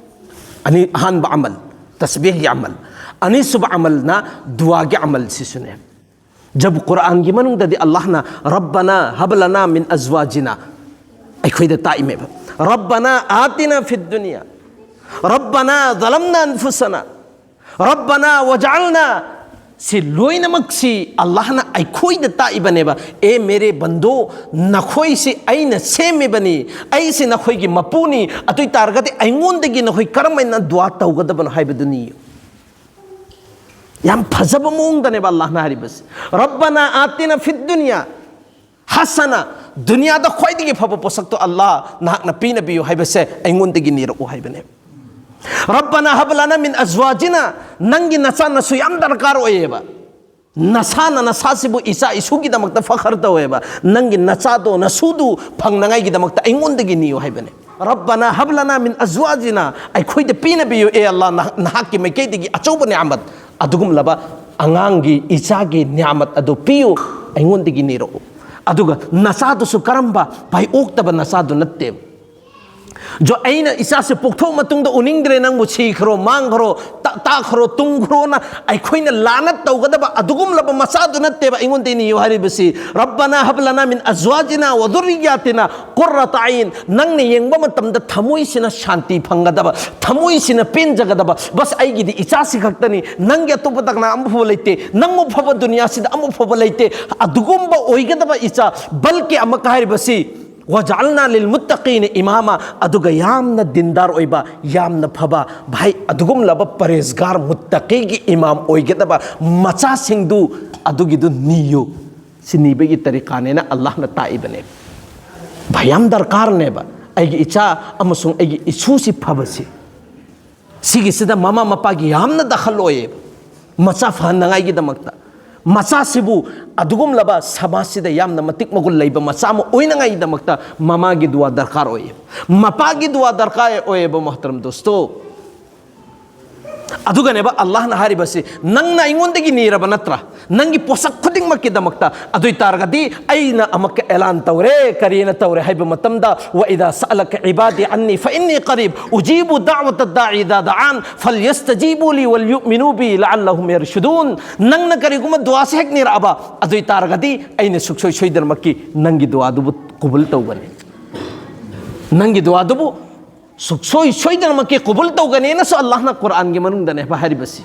ꯑꯅꯤ, ꯑꯍꯥꯟꯕ ꯑꯃꯜ, ꯇꯁꯕꯤꯍꯒꯤ ꯑꯃꯜ꯫ ꯑꯅꯤꯁꯨꯕ ꯑꯃꯜꯅ ꯗꯨꯋꯥꯒꯤ ꯑꯃꯜꯁꯤꯁꯨꯅꯦ꯫ ꯖꯕ ꯀꯨꯔꯥꯟꯒꯤ ꯃꯅꯨꯡꯗꯗꯤ ꯑꯜꯂꯥꯍꯅ "ꯔꯕꯅꯥ ꯍꯕ ꯂꯅꯥ ꯃꯤꯟ ꯑꯖꯋꯥꯖꯤꯅꯥ" ꯑꯩꯈꯣꯏꯗ ꯇꯥꯛꯏꯃꯦꯕ꯫ "ꯔꯕꯅꯥ ꯑꯥꯇꯤꯅꯥ ꯐꯤꯗ ꯗꯨꯅꯤꯌꯥ, ꯔꯕꯅꯥ ꯖꯂꯝꯅꯥ ꯑꯟꯐꯨꯁꯅꯥ, ꯔꯕꯅꯥ ꯋꯖꯥꯜꯅꯥ", ꯁꯤ ꯂꯣꯏꯅꯃꯛꯁꯤ ꯑꯜꯂꯥꯍꯅ ꯑꯩꯈꯣꯏꯗ ꯇꯥꯛꯏꯕꯅꯦꯕ꯫ "ꯑꯦ ꯃꯦꯔꯦ ꯕꯟꯗꯣ, ꯅꯈꯣꯏꯁꯤ ꯑꯩꯅ ꯁꯦꯝꯃꯤꯕꯅꯤ, ꯑꯩꯁꯤ ꯅꯈꯣꯏꯒꯤ ꯃꯄꯨꯅꯤ, ꯑꯗꯨ ꯑꯣꯏ ꯇꯥꯔꯒꯗꯤ ꯑꯩꯉꯣꯟꯗꯒꯤ ꯅꯈꯣꯏ ꯀꯔꯝꯍꯥꯏꯅ ꯗꯨꯋꯥ ꯇꯧꯒꯗꯕꯅꯣ ꯍꯥꯏꯕꯗꯨꯅꯤ"꯫ ꯌꯥꯝ ꯐꯖꯕ ꯃꯑꯣꯡꯗꯅꯦꯕ ꯑꯜꯂꯥꯍꯅ ꯍꯥꯏꯔꯤꯕꯁꯦ꯫ "ꯔꯕꯅꯥ ꯑꯥꯇꯤꯅꯥ ꯐꯤꯗ ꯗꯨꯅꯤꯌꯥ ꯍꯁꯅꯥ", ꯗꯨꯅꯤꯌꯥꯗ ꯈ꯭ꯋꯥꯏꯗꯒꯤ ꯐꯕ ꯄꯣꯠꯁꯛꯇꯣ ꯑꯜꯂꯥꯍ ꯅꯍꯥꯛꯅ ꯄꯤꯅꯕꯤꯌꯨ ꯍꯥꯏꯕꯁꯦ ꯑꯩꯉꯣꯟꯗꯒꯤ ꯅꯤꯔꯛꯎ ꯍꯥꯏꯕꯅꯦꯕ꯫ "ꯔꯕꯅꯥ ꯍꯕ ꯂꯅꯥ ꯃꯤꯟ ꯑꯖꯋꯥꯖꯤꯅꯥ", ꯅꯪꯒꯤ ꯅꯆꯥ ꯅꯁꯨ ꯌꯥꯝ ꯗꯔꯀꯥꯔ ꯑꯣꯏꯌꯦꯕ꯫ ꯅꯁꯥꯅ ꯅꯁꯥꯁꯤꯕꯨ ꯏꯆꯥ ꯏꯁꯨꯒꯤꯗꯃꯛꯇ ꯐꯈꯔ ꯇꯧꯋꯦꯕ꯫ ꯅꯪꯒꯤ ꯅꯆꯥꯗꯣ, ꯅꯁꯨꯗꯨ ꯐꯪꯅꯉꯥꯏꯒꯤꯗꯃꯛꯇ ꯑꯩꯉꯣꯟꯗꯒꯤ ꯅꯤꯌꯨ ꯍꯥꯏꯕꯅꯦ꯫ "ꯔꯕꯅꯥ ꯍꯕ ꯂꯅꯥ ꯃꯤꯟ ꯑꯖꯋꯥꯖꯤꯅꯥ", ꯑꯩꯈꯣꯏꯗ ꯄꯤꯅꯕꯤꯌꯨ, ꯑꯦ ꯑꯜꯂꯥꯍ, ꯅꯍꯥꯛ-, ꯅꯍꯥꯛꯀꯤ ꯃꯥꯏꯀꯩꯗꯒꯤ ꯑꯆꯧꯕ ꯅꯤꯌꯥꯃꯠ, ꯑꯗꯨꯒꯨꯝꯂꯕ ꯑꯉꯥꯡꯒꯤ, ꯏꯆꯥꯒꯤ ꯅꯤꯌꯥꯃꯠ ꯑꯗꯨ ꯄꯤꯌꯨ, ꯑꯩꯉꯣꯟꯗꯒꯤ ꯅꯤꯔꯛꯎ꯫ ꯑꯗꯨꯒ ꯅꯆꯥꯗꯨꯁꯨ ꯀꯔꯝꯕ ꯚꯥꯏ ꯑꯣꯛꯇꯕ ꯅꯆꯥꯗꯨ ꯅꯠꯇꯦꯕ꯫ ꯖꯣ, ꯑꯩꯅ ꯏꯆꯥꯁꯦ ꯄꯣꯛꯊꯣꯛ ꯃꯇꯨꯡꯗ ꯎꯅꯤꯡꯗ꯭ꯔꯦ, ꯅꯪꯕꯨ ꯁꯤꯈ꯭ꯔꯣ, ꯃꯥꯡꯈ꯭ꯔꯣ, ꯇ-, ꯇꯥꯈ꯭ꯔꯣ, ꯇꯨꯝꯈ꯭ꯔꯣꯅ ꯑꯩꯈꯣꯏꯅ ꯂꯥꯅꯠ ꯇꯧꯒꯗꯕ ꯑꯗꯨꯒꯨꯝꯂꯕ ꯃꯆꯥꯗꯨ ꯅꯠꯇꯦꯕ ꯑꯩꯉꯣꯟꯗ ꯅꯤꯌꯨ ꯍꯥꯏꯔꯤꯕꯁꯤ꯫ "ꯔꯕꯅꯥ ꯍꯕ ꯂꯅꯥ ꯃꯤꯟ ꯑꯖꯋꯥꯖꯤꯅꯥ ꯋ ꯖꯨꯔꯤꯌꯥꯇꯤꯅꯥ ꯀꯨꯔꯔꯇ ꯑꯥꯏꯟ", ꯅꯪꯅ ꯌꯦꯡꯕ ꯃꯇꯝꯗ ꯊꯃꯣꯏꯁꯤꯅ ꯁꯥꯟꯇꯤ ꯐꯪꯒꯗꯕ, ꯊꯃꯣꯏꯁꯤꯅ ꯄꯦꯟꯖꯒꯗꯕ, "ꯕꯁ, ꯑꯩꯒꯤꯗꯤ ꯏꯆꯥꯁꯤ ꯈꯛꯇꯅꯤ, ꯅꯪꯒꯤ ꯑꯇꯣꯞꯄ ꯗꯔꯀꯥꯔ ꯑꯃꯐꯥꯎ ꯂꯩꯇꯦ, ꯅꯪꯃꯨꯛ ꯐꯕ ꯗꯨꯅꯤꯌꯥꯁꯤꯗ ꯑꯃꯨꯛ ꯐꯕ ꯂꯩꯇꯦ", ꯑꯗꯨꯒꯨꯝꯕ ꯑꯣꯏꯒꯗꯕ ꯏꯆꯥ, ꯕꯜꯀꯤ ꯑꯃꯛꯀ ꯍꯥꯏꯔꯤꯕꯁꯤ, "ꯋꯖꯥꯜꯅꯥ ꯂꯤꯜ ꯃꯨꯠꯇꯀꯤꯅ ꯏꯃꯥꯃ", ꯑꯗꯨꯒ ꯌꯥꯝꯅ ꯗꯤꯟꯗꯥꯔ ꯑꯣꯏꯕ, ꯌꯥꯝꯅ ꯐꯕ, ꯚꯥꯏ, ꯑꯗꯨꯒꯨꯝꯂꯕ ꯄꯔꯍꯦꯖꯒꯥꯔ ꯃꯨꯠꯇꯀꯤꯒꯤ ꯏꯃꯥꯝ ꯑꯣꯏꯒꯗꯕ ꯃꯆꯥꯁꯤꯡꯗꯨ, ꯑꯗꯨꯒꯤꯗꯨ ꯅꯤꯌꯨ꯫ ꯁꯤ ꯅꯤꯕꯒꯤ ꯇꯔꯤꯀꯥꯅꯦꯅ ꯑꯜꯂꯥꯍꯅ ꯇꯥꯛꯏꯕꯅꯦ꯫ ꯚꯥꯏ, ꯌꯥꯝ ꯗꯔꯀꯥꯔꯅꯦꯕ ꯑꯩꯒꯤ ꯏꯆꯥ ꯑꯃꯁꯨꯡ ꯑꯩꯒꯤ ꯏꯁꯨꯁꯤ ꯐꯕꯁꯤ꯫ ꯁꯤꯒꯤꯁꯤꯗ ꯃꯃꯥ ꯃꯄꯥꯒꯤ ꯌꯥꯝꯅ ꯗꯈꯜ ꯑꯣꯏꯌꯦꯕ꯫ ꯃꯆꯥ ꯐꯍꯟꯅꯉꯥꯏꯒꯤꯗꯃꯛꯇ, ꯃꯆꯥꯁꯤꯕꯨ ꯑꯗꯨꯒꯨꯝꯂꯕ ꯁꯃꯥꯖꯁꯤꯗ ꯌꯥꯝꯅ ꯃꯇꯤꯛ ꯃꯒꯨꯟ ꯂꯩꯕ ꯃꯆꯥ ꯑꯃ ꯑꯣꯏꯅꯉꯥꯏꯒꯤꯗꯃꯛꯇ ꯃꯃꯥꯒꯤ ꯗꯨꯋꯥ ꯗꯔꯀꯥꯔ ꯑꯣꯏꯌꯦꯕ, ꯃꯄꯥꯒꯤ ꯗꯨꯋꯥ ꯗꯔꯀꯥꯔ ꯑꯣꯏꯌꯦꯕ, ꯃꯣꯍꯇꯔꯝ ꯗꯣꯁꯇꯣ꯫ ꯑꯗꯨꯒꯅꯦꯕ ꯑꯜꯂꯥꯍꯅ ꯍꯥꯏꯔꯤꯕꯁꯤ, "ꯅꯪꯅ ꯑꯩꯉꯣꯟꯗꯒꯤ ꯅꯤꯔꯕ ꯅꯠꯇ꯭ꯔꯥ, ꯅꯪꯒꯤ ꯄꯣꯠꯁꯛ ꯈꯨꯗꯤꯡꯃꯛꯀꯤꯗꯃꯛꯇ? ꯑꯗꯨ ꯑꯣꯏ ꯇꯥꯔꯒꯗꯤ ꯑꯩꯅ ꯑꯃꯨꯛꯀ ꯑꯦꯂꯥꯟ ꯇꯧꯔꯦ", ꯀꯔꯤꯅ ꯇꯧꯔꯦ ꯍꯥꯏꯕ ꯃꯇꯝꯗ, "ꯋ ꯏꯗꯥ ꯁꯑꯂꯀ ꯏꯕꯥꯗꯤ ꯑꯟꯅꯤ ꯐ ꯏꯟꯅꯤ ꯀꯔꯤꯕ ꯎꯖꯤꯕꯨ ꯗꯥꯋꯇ ꯗꯥꯏ ꯏꯗꯥ ꯗꯥꯑꯥꯟ ꯐꯜꯌꯁꯇꯖꯤꯕꯨ ꯂꯤ ꯋꯜ ꯌꯨꯑꯃꯤꯅꯨ ꯕꯤ ꯂꯑꯜꯂꯍꯨꯝ ꯌꯔꯁꯨꯗꯨꯟ", ꯅꯪꯅ ꯀꯔꯤꯒꯨꯝꯕ ꯗꯨꯋꯥꯁꯦ ꯍꯦꯛ ꯅꯤꯔꯛꯑꯕ, ꯑꯗꯨ ꯑꯣꯏ ꯇꯥꯔꯒꯗꯤ ꯑꯩꯅ ꯁꯨꯡꯁꯣꯏ ꯁꯣꯏꯗꯅꯃꯛꯀꯤ ꯅꯪꯒꯤ ꯗꯨꯋꯥꯗꯨꯕꯨ ꯀꯕꯨꯜ ꯇꯧꯒꯅꯤ, ꯅꯪꯒꯤ ꯗꯨꯋꯥꯗꯨꯕꯨ ꯁꯨꯛꯁꯣꯏ ꯁꯣꯏꯗꯅꯃꯛꯀꯤ ꯀꯕꯨꯜ ꯇꯧꯒꯅꯦꯅꯁꯨ ꯑꯜꯂꯥꯍꯅ ꯀꯨꯔꯥꯟꯒꯤ ꯃꯅꯨꯡꯗꯅꯦꯕ ꯍꯥꯏꯔꯤꯕꯁꯤ꯫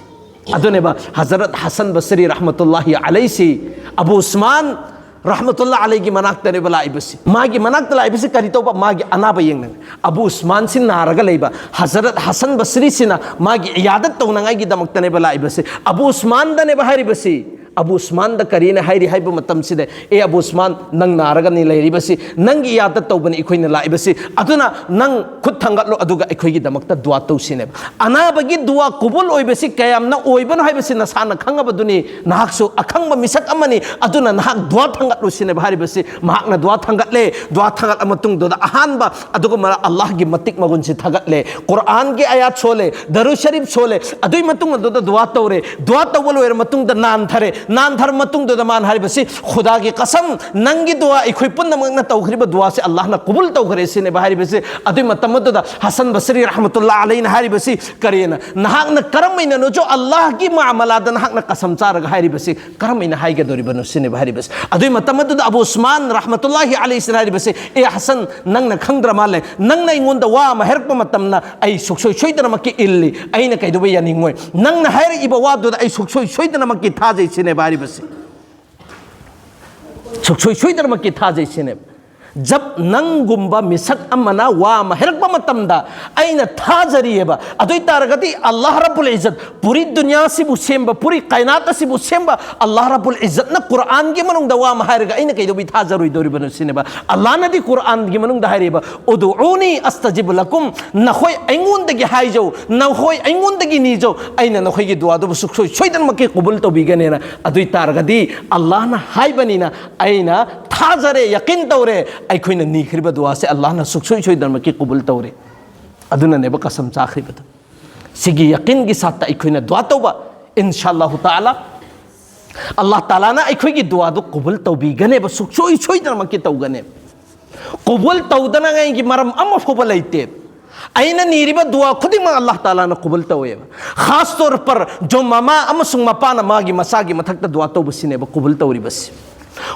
ꯑꯗꯨꯅꯦꯕ ꯍꯖꯔꯠ ꯍꯁꯟ ꯕꯁꯔꯤ ꯔꯍꯃꯇꯨꯜꯂꯥꯍꯤ ꯑꯂꯩꯁꯤ, ꯑꯕꯨ ꯎꯁꯃꯥꯟ ꯔꯍꯃꯇꯨꯜꯂꯥ ꯑꯂꯩꯒꯤ ꯃꯅꯥꯛꯇꯅꯦꯕ ꯂꯥꯛꯏꯕꯁꯤ꯫ ꯃꯥꯒꯤ ꯃꯅꯥꯛꯇ ꯂꯥꯛꯏꯕꯁꯤ ꯀꯔꯤ ꯇꯧꯕ? ꯃꯥꯒꯤ ꯑꯅꯥꯕ ꯌꯦꯡꯅꯉꯥꯏ꯫ ꯑꯕꯨ ꯎꯁꯃꯥꯟꯁꯤ ꯅꯥꯔꯒ ꯂꯩꯕ, ꯍꯖꯔꯠ ꯍꯁꯟ ꯕꯁꯔꯤꯁꯤꯅ ꯃꯥꯒꯤ ꯏꯌꯥꯗꯠ ꯇꯧꯅꯉꯥꯏꯒꯤꯗꯃꯛꯇꯅꯦꯕ ꯂꯥꯛꯏꯕꯁꯤ꯫ ꯑꯕꯨ ꯎꯁꯃꯥꯟꯗꯅꯦꯕ ꯍꯥꯏꯔꯤꯕꯁꯤ꯫ ꯑꯕꯨ ꯎꯁꯃꯥꯟꯗ ꯀꯔꯤꯅ ꯍꯥꯏꯔꯤ ꯍꯥꯏꯕ ꯃꯇꯝꯁꯤꯗ, "ꯑꯦ ꯑꯕꯨ ꯎꯁꯃꯥꯟ, ꯅꯪ ꯅꯥꯔꯒꯅꯤ ꯂꯩꯔꯤꯕꯁꯤ, ꯅꯪꯒꯤ ꯏꯌꯥꯗꯠ ꯇꯧꯕꯅꯤ ꯑꯩꯈꯣꯏꯅ ꯂꯥꯛꯏꯕꯁꯤ, ꯑꯗꯨꯅ ꯅꯪ ꯈꯨꯠ ꯊꯥꯡꯒꯠꯂꯣ, ꯑꯗꯨꯒ ꯑꯩꯈꯣꯏꯒꯤꯗꯃꯛꯇ ꯗꯨꯋꯥ ꯇꯧꯁꯤꯅꯦꯕ"꯫ ꯑꯅꯥꯕꯒꯤ ꯗꯨꯋꯥ ꯀꯕꯨꯜ ꯑꯣꯏꯕꯁꯤ ꯀꯌꯥꯝꯅ ꯑꯣꯏꯕꯅꯣ ꯍꯥꯏꯕꯁꯤ ꯅꯁꯥꯅ ꯈꯪꯉꯕꯗꯨꯅꯤ, ꯅꯍꯥꯛꯁꯨ ꯑꯈꯪꯕ ꯃꯤꯁꯛ ꯑꯃꯅꯤ, ꯑꯗꯨꯅ ꯅꯍꯥꯛ ꯗꯨꯋꯥ ꯊꯥꯡꯒꯠꯂꯨ ꯁꯤꯅꯦꯕ ꯍꯥꯏꯔꯤꯕꯁꯤ꯫ ꯃꯍꯥꯛꯅ ꯗꯨꯋꯥ ꯊꯥꯡꯒꯠꯂꯦ, ꯗꯨꯋꯥ ꯊꯥꯡꯒꯠꯂ ꯃꯇꯨꯡꯗꯨꯗ ꯑꯍꯥꯟꯕ ꯑꯗꯨꯒꯨꯝꯕ ꯑꯜꯂꯥꯍꯒꯤ ꯃꯇꯤꯛ ꯃꯒꯨꯟꯁꯤ ꯊꯥꯒꯠꯂꯦ, ꯀꯨꯔꯥꯟꯒꯤ ꯑꯌꯥꯠ ꯁꯣꯜꯂꯦ, ꯗꯔꯨ ꯁꯔꯤꯐ ꯁꯣꯜꯂꯦ, ꯑꯗꯨꯏ ꯃꯇꯨꯡ ꯑꯗꯨꯗ ꯗꯨꯋꯥ ꯇꯧꯔꯦ, ꯗꯨꯋꯥ ꯇꯧꯕ ꯂꯣꯏꯔ ꯃꯇꯨꯡꯗ ꯅꯥꯟꯊꯔꯦ, ꯅꯥꯟꯊꯔ ꯃꯇꯨꯡꯗꯨꯗ ꯃꯥꯅ ꯍꯥꯏꯔꯤꯕꯁꯤ, "ꯈꯨꯗꯥꯒꯤ ꯀꯁꯝ, ꯅꯪꯒꯤ ꯗꯨꯋꯥ, ꯑꯩꯈꯣꯏ ꯄꯨꯝꯅꯃꯛꯅ ꯇꯧꯈ꯭ꯔꯤꯕ ꯗꯨꯋꯥꯁꯤ ꯑꯜꯂꯥꯍꯅ ꯀꯕꯨꯜ ꯇꯧꯈ꯭ꯔꯦ" ꯁꯤꯅꯦꯕ ꯍꯥꯏꯔꯤꯕꯁꯤ꯫ ꯑꯗꯨꯏ ꯃꯇꯝ ꯑꯗꯨꯗ ꯍꯁꯟ ꯕꯁꯔꯤ ꯔꯍꯃꯇꯨꯜꯂꯥ ꯑꯂꯩꯅ ꯍꯥꯏꯔꯤꯕꯁꯤ ꯀꯔꯤꯅ, "ꯅꯍꯥꯛꯅ ꯀꯔꯝ ꯍꯥꯏꯅꯅꯣ ꯆꯣ ꯑꯜꯂꯥꯍꯒꯤ ꯃꯥꯃꯂꯥꯗ ꯅꯍꯥꯛꯅ ꯀꯁꯝ ꯆꯥꯔꯒ ꯍꯥꯏꯔꯤꯕꯁꯤ ꯀꯔꯝ ꯍꯥꯏꯅ ꯍꯥꯏꯒꯗꯧꯔꯤꯕꯅꯣ?" ꯁꯤꯅꯦꯕ ꯍꯥꯏꯔꯤꯕꯁꯤ꯫ ꯑꯗꯨꯏ ꯃꯇꯝ ꯑꯗꯨꯗ ꯑꯕꯨ ꯎꯁꯃꯥꯟ ꯔꯍꯃꯇꯨꯜꯂꯥꯍꯤ ꯑꯂꯩꯁꯤꯅ ꯍꯥꯏꯔꯤꯕꯁꯤ, "ꯑꯦ ꯍꯁꯟ, ꯅꯪꯅ ꯈꯪꯗ꯭ꯔ ꯃꯥꯜꯂꯦ, ꯅꯪꯅ ꯑꯩꯉꯣꯟꯗ ꯋꯥ ꯑꯃ ꯍꯥꯏꯔꯛꯄ ꯃꯇꯝꯗ ꯑꯩ ꯁꯨꯡꯁꯣꯏ ꯁꯣꯏꯗꯅꯃꯛꯀꯤ ꯏꯜꯂꯤ, ꯑꯩꯅ ꯀꯩꯗꯧꯕ ꯌꯥꯅꯤꯡꯉꯣꯏ, ꯅꯪꯅ ꯍꯥꯏꯔꯛꯏꯕ ꯋꯥꯗꯨꯗ ꯑꯩ ꯁꯨꯡꯁꯣꯏ ꯁꯣꯏꯗꯅꯃꯛꯀꯤ ꯊꯥꯖꯩ" ꯁꯤꯅꯦꯕ ꯍꯥꯏꯔꯤꯕꯁꯤ꯫ ꯁꯨꯡꯁꯣꯏ ꯁꯣꯏꯗꯅꯃꯛꯀꯤ ꯊꯥꯖꯩ ꯁꯤꯅꯦꯕ꯫ ꯖꯕ ꯅꯪꯒꯨꯝꯕ ꯃꯤꯁꯛ ꯑꯃꯅ ꯋꯥ ꯑꯃ ꯍꯥꯏꯔꯛꯄ ꯃꯇꯝꯗ ꯑꯩꯅ ꯊꯥꯖꯔꯤꯑꯕ꯫ ꯑꯗꯨ ꯑꯣꯏ ꯇꯥꯔꯒꯗꯤ ꯑꯜꯂꯥꯍ ꯔꯕꯨꯜ ꯏꯖꯠ, ꯄꯨꯔꯤ ꯗꯨꯅꯤꯌꯥꯁꯤꯕꯨ ꯁꯦꯝꯕ, ꯄꯨꯔꯤ ꯀꯥꯏꯅꯥꯠ ꯑꯁꯤꯕꯨ ꯁꯦꯝꯕ ꯑꯜꯂꯥꯍ ꯔꯕꯨꯜ ꯏꯖꯠꯅ ꯀꯨꯔꯥꯟꯒꯤ ꯃꯅꯨꯡꯗ ꯋꯥ ꯑꯃ ꯍꯥꯏꯔꯒ ꯑꯩꯅ ꯀꯩꯗꯧꯕꯩ ꯊꯥꯖꯔꯣꯏꯗꯧꯔꯤꯕꯅꯣ ꯁꯤꯅꯦꯕ꯫ ꯑꯜꯂꯥꯍꯅꯗꯤ ꯀꯨꯔꯥꯟꯒꯤ ꯃꯅꯨꯡꯗ ꯍꯥꯏꯔꯤꯕ, "ꯎꯗꯨꯎꯅꯤ ꯑꯁꯇꯖꯤꯕ ꯂꯀꯨꯝ", ꯅꯈꯣꯏ ꯑꯩꯉꯣꯟꯗꯒꯤ ꯍꯥꯏꯖꯧ, ꯅꯈꯣꯏ ꯑꯩꯉꯣꯟꯗꯒꯤ ꯅꯤꯖꯧ, ꯑꯩꯅ ꯅꯈꯣꯏꯒꯤ ꯗꯨꯋꯥꯗꯨꯕꯨ ꯁꯨꯡꯁꯣꯏ ꯁꯣꯏꯗꯅꯃꯛꯀꯤ ꯀꯕꯨꯜ ꯇꯧꯕꯤꯒꯅꯦꯅ꯫ ꯑꯗꯨ ꯑꯣꯏ ꯇꯥꯔꯒꯗꯤ ꯑꯜꯂꯥꯍꯅ ꯍꯥꯏꯕꯅꯤꯅ ꯑꯩꯅ ꯊꯥꯖꯔꯦ, ꯌꯥꯀꯤꯟ ꯇꯧꯔꯦ, ꯑꯩꯈꯣꯏꯅ ꯅꯤꯈ꯭ꯔꯤꯕ ꯗꯨꯋꯥꯁꯦ ꯑꯜꯂꯥꯍꯅ ꯁꯨꯡꯁꯣꯏ ꯁꯣꯏꯗꯅꯃꯛꯀꯤ ꯀꯕꯨꯜ ꯇꯧꯔꯦ꯫ ꯑꯗꯨꯅꯅꯦꯕ ꯀꯁꯝ ꯆꯥꯈ꯭ꯔꯤꯕꯗꯣ꯫ ꯁꯤꯒꯤ ꯌꯥꯀꯤꯟꯒꯤ ꯁꯥꯠꯇ ꯑꯩꯈꯣꯏꯅ ꯗꯨꯋꯥ ꯇꯧꯕ, ꯏꯟꯁꯥ ꯑꯜꯂꯥꯍꯨ ꯇꯥꯂꯥ, ꯑꯜꯂꯥꯍ ꯇꯥꯂꯥꯅ ꯑꯩꯈꯣꯏꯒꯤ ꯗꯨꯋꯥꯗꯨ ꯀꯕꯨꯜ ꯇꯧꯕꯤꯒꯅꯦꯕ, ꯁꯨꯡꯁꯣꯏ ꯁꯣꯏꯗꯅꯃꯛꯀꯤ ꯇꯧꯒꯅꯦꯕ꯫ ꯀꯕꯨꯜ ꯇꯧꯗꯅꯉꯥꯏꯒꯤ ꯃꯔꯝ ꯑꯃ ꯐꯥꯎꯕ ꯂꯩꯇꯦ꯫ ꯑꯩꯅ ꯅꯤꯔꯤꯕ ꯗꯨꯋꯥ ꯈꯨꯗꯤꯡꯃꯛ ꯑꯜꯂꯥꯍ ꯇꯥꯂꯥꯅ ꯀꯕꯨꯜ ꯇꯧꯋꯦꯕ꯫ ꯈꯥꯁ ꯇꯧꯔ ꯄꯔ ꯖꯣ ꯃꯃꯥ ꯑꯃꯁꯨꯡ ꯃꯄꯥꯅ ꯃꯥꯒꯤ ꯃꯆꯥꯒꯤ ꯃꯊꯛꯇ ꯗꯨꯋꯥ ꯇꯧꯕꯁꯤꯅꯦꯕ ꯀꯕꯨꯜ ꯇꯧꯔꯤꯕꯁꯤ꯫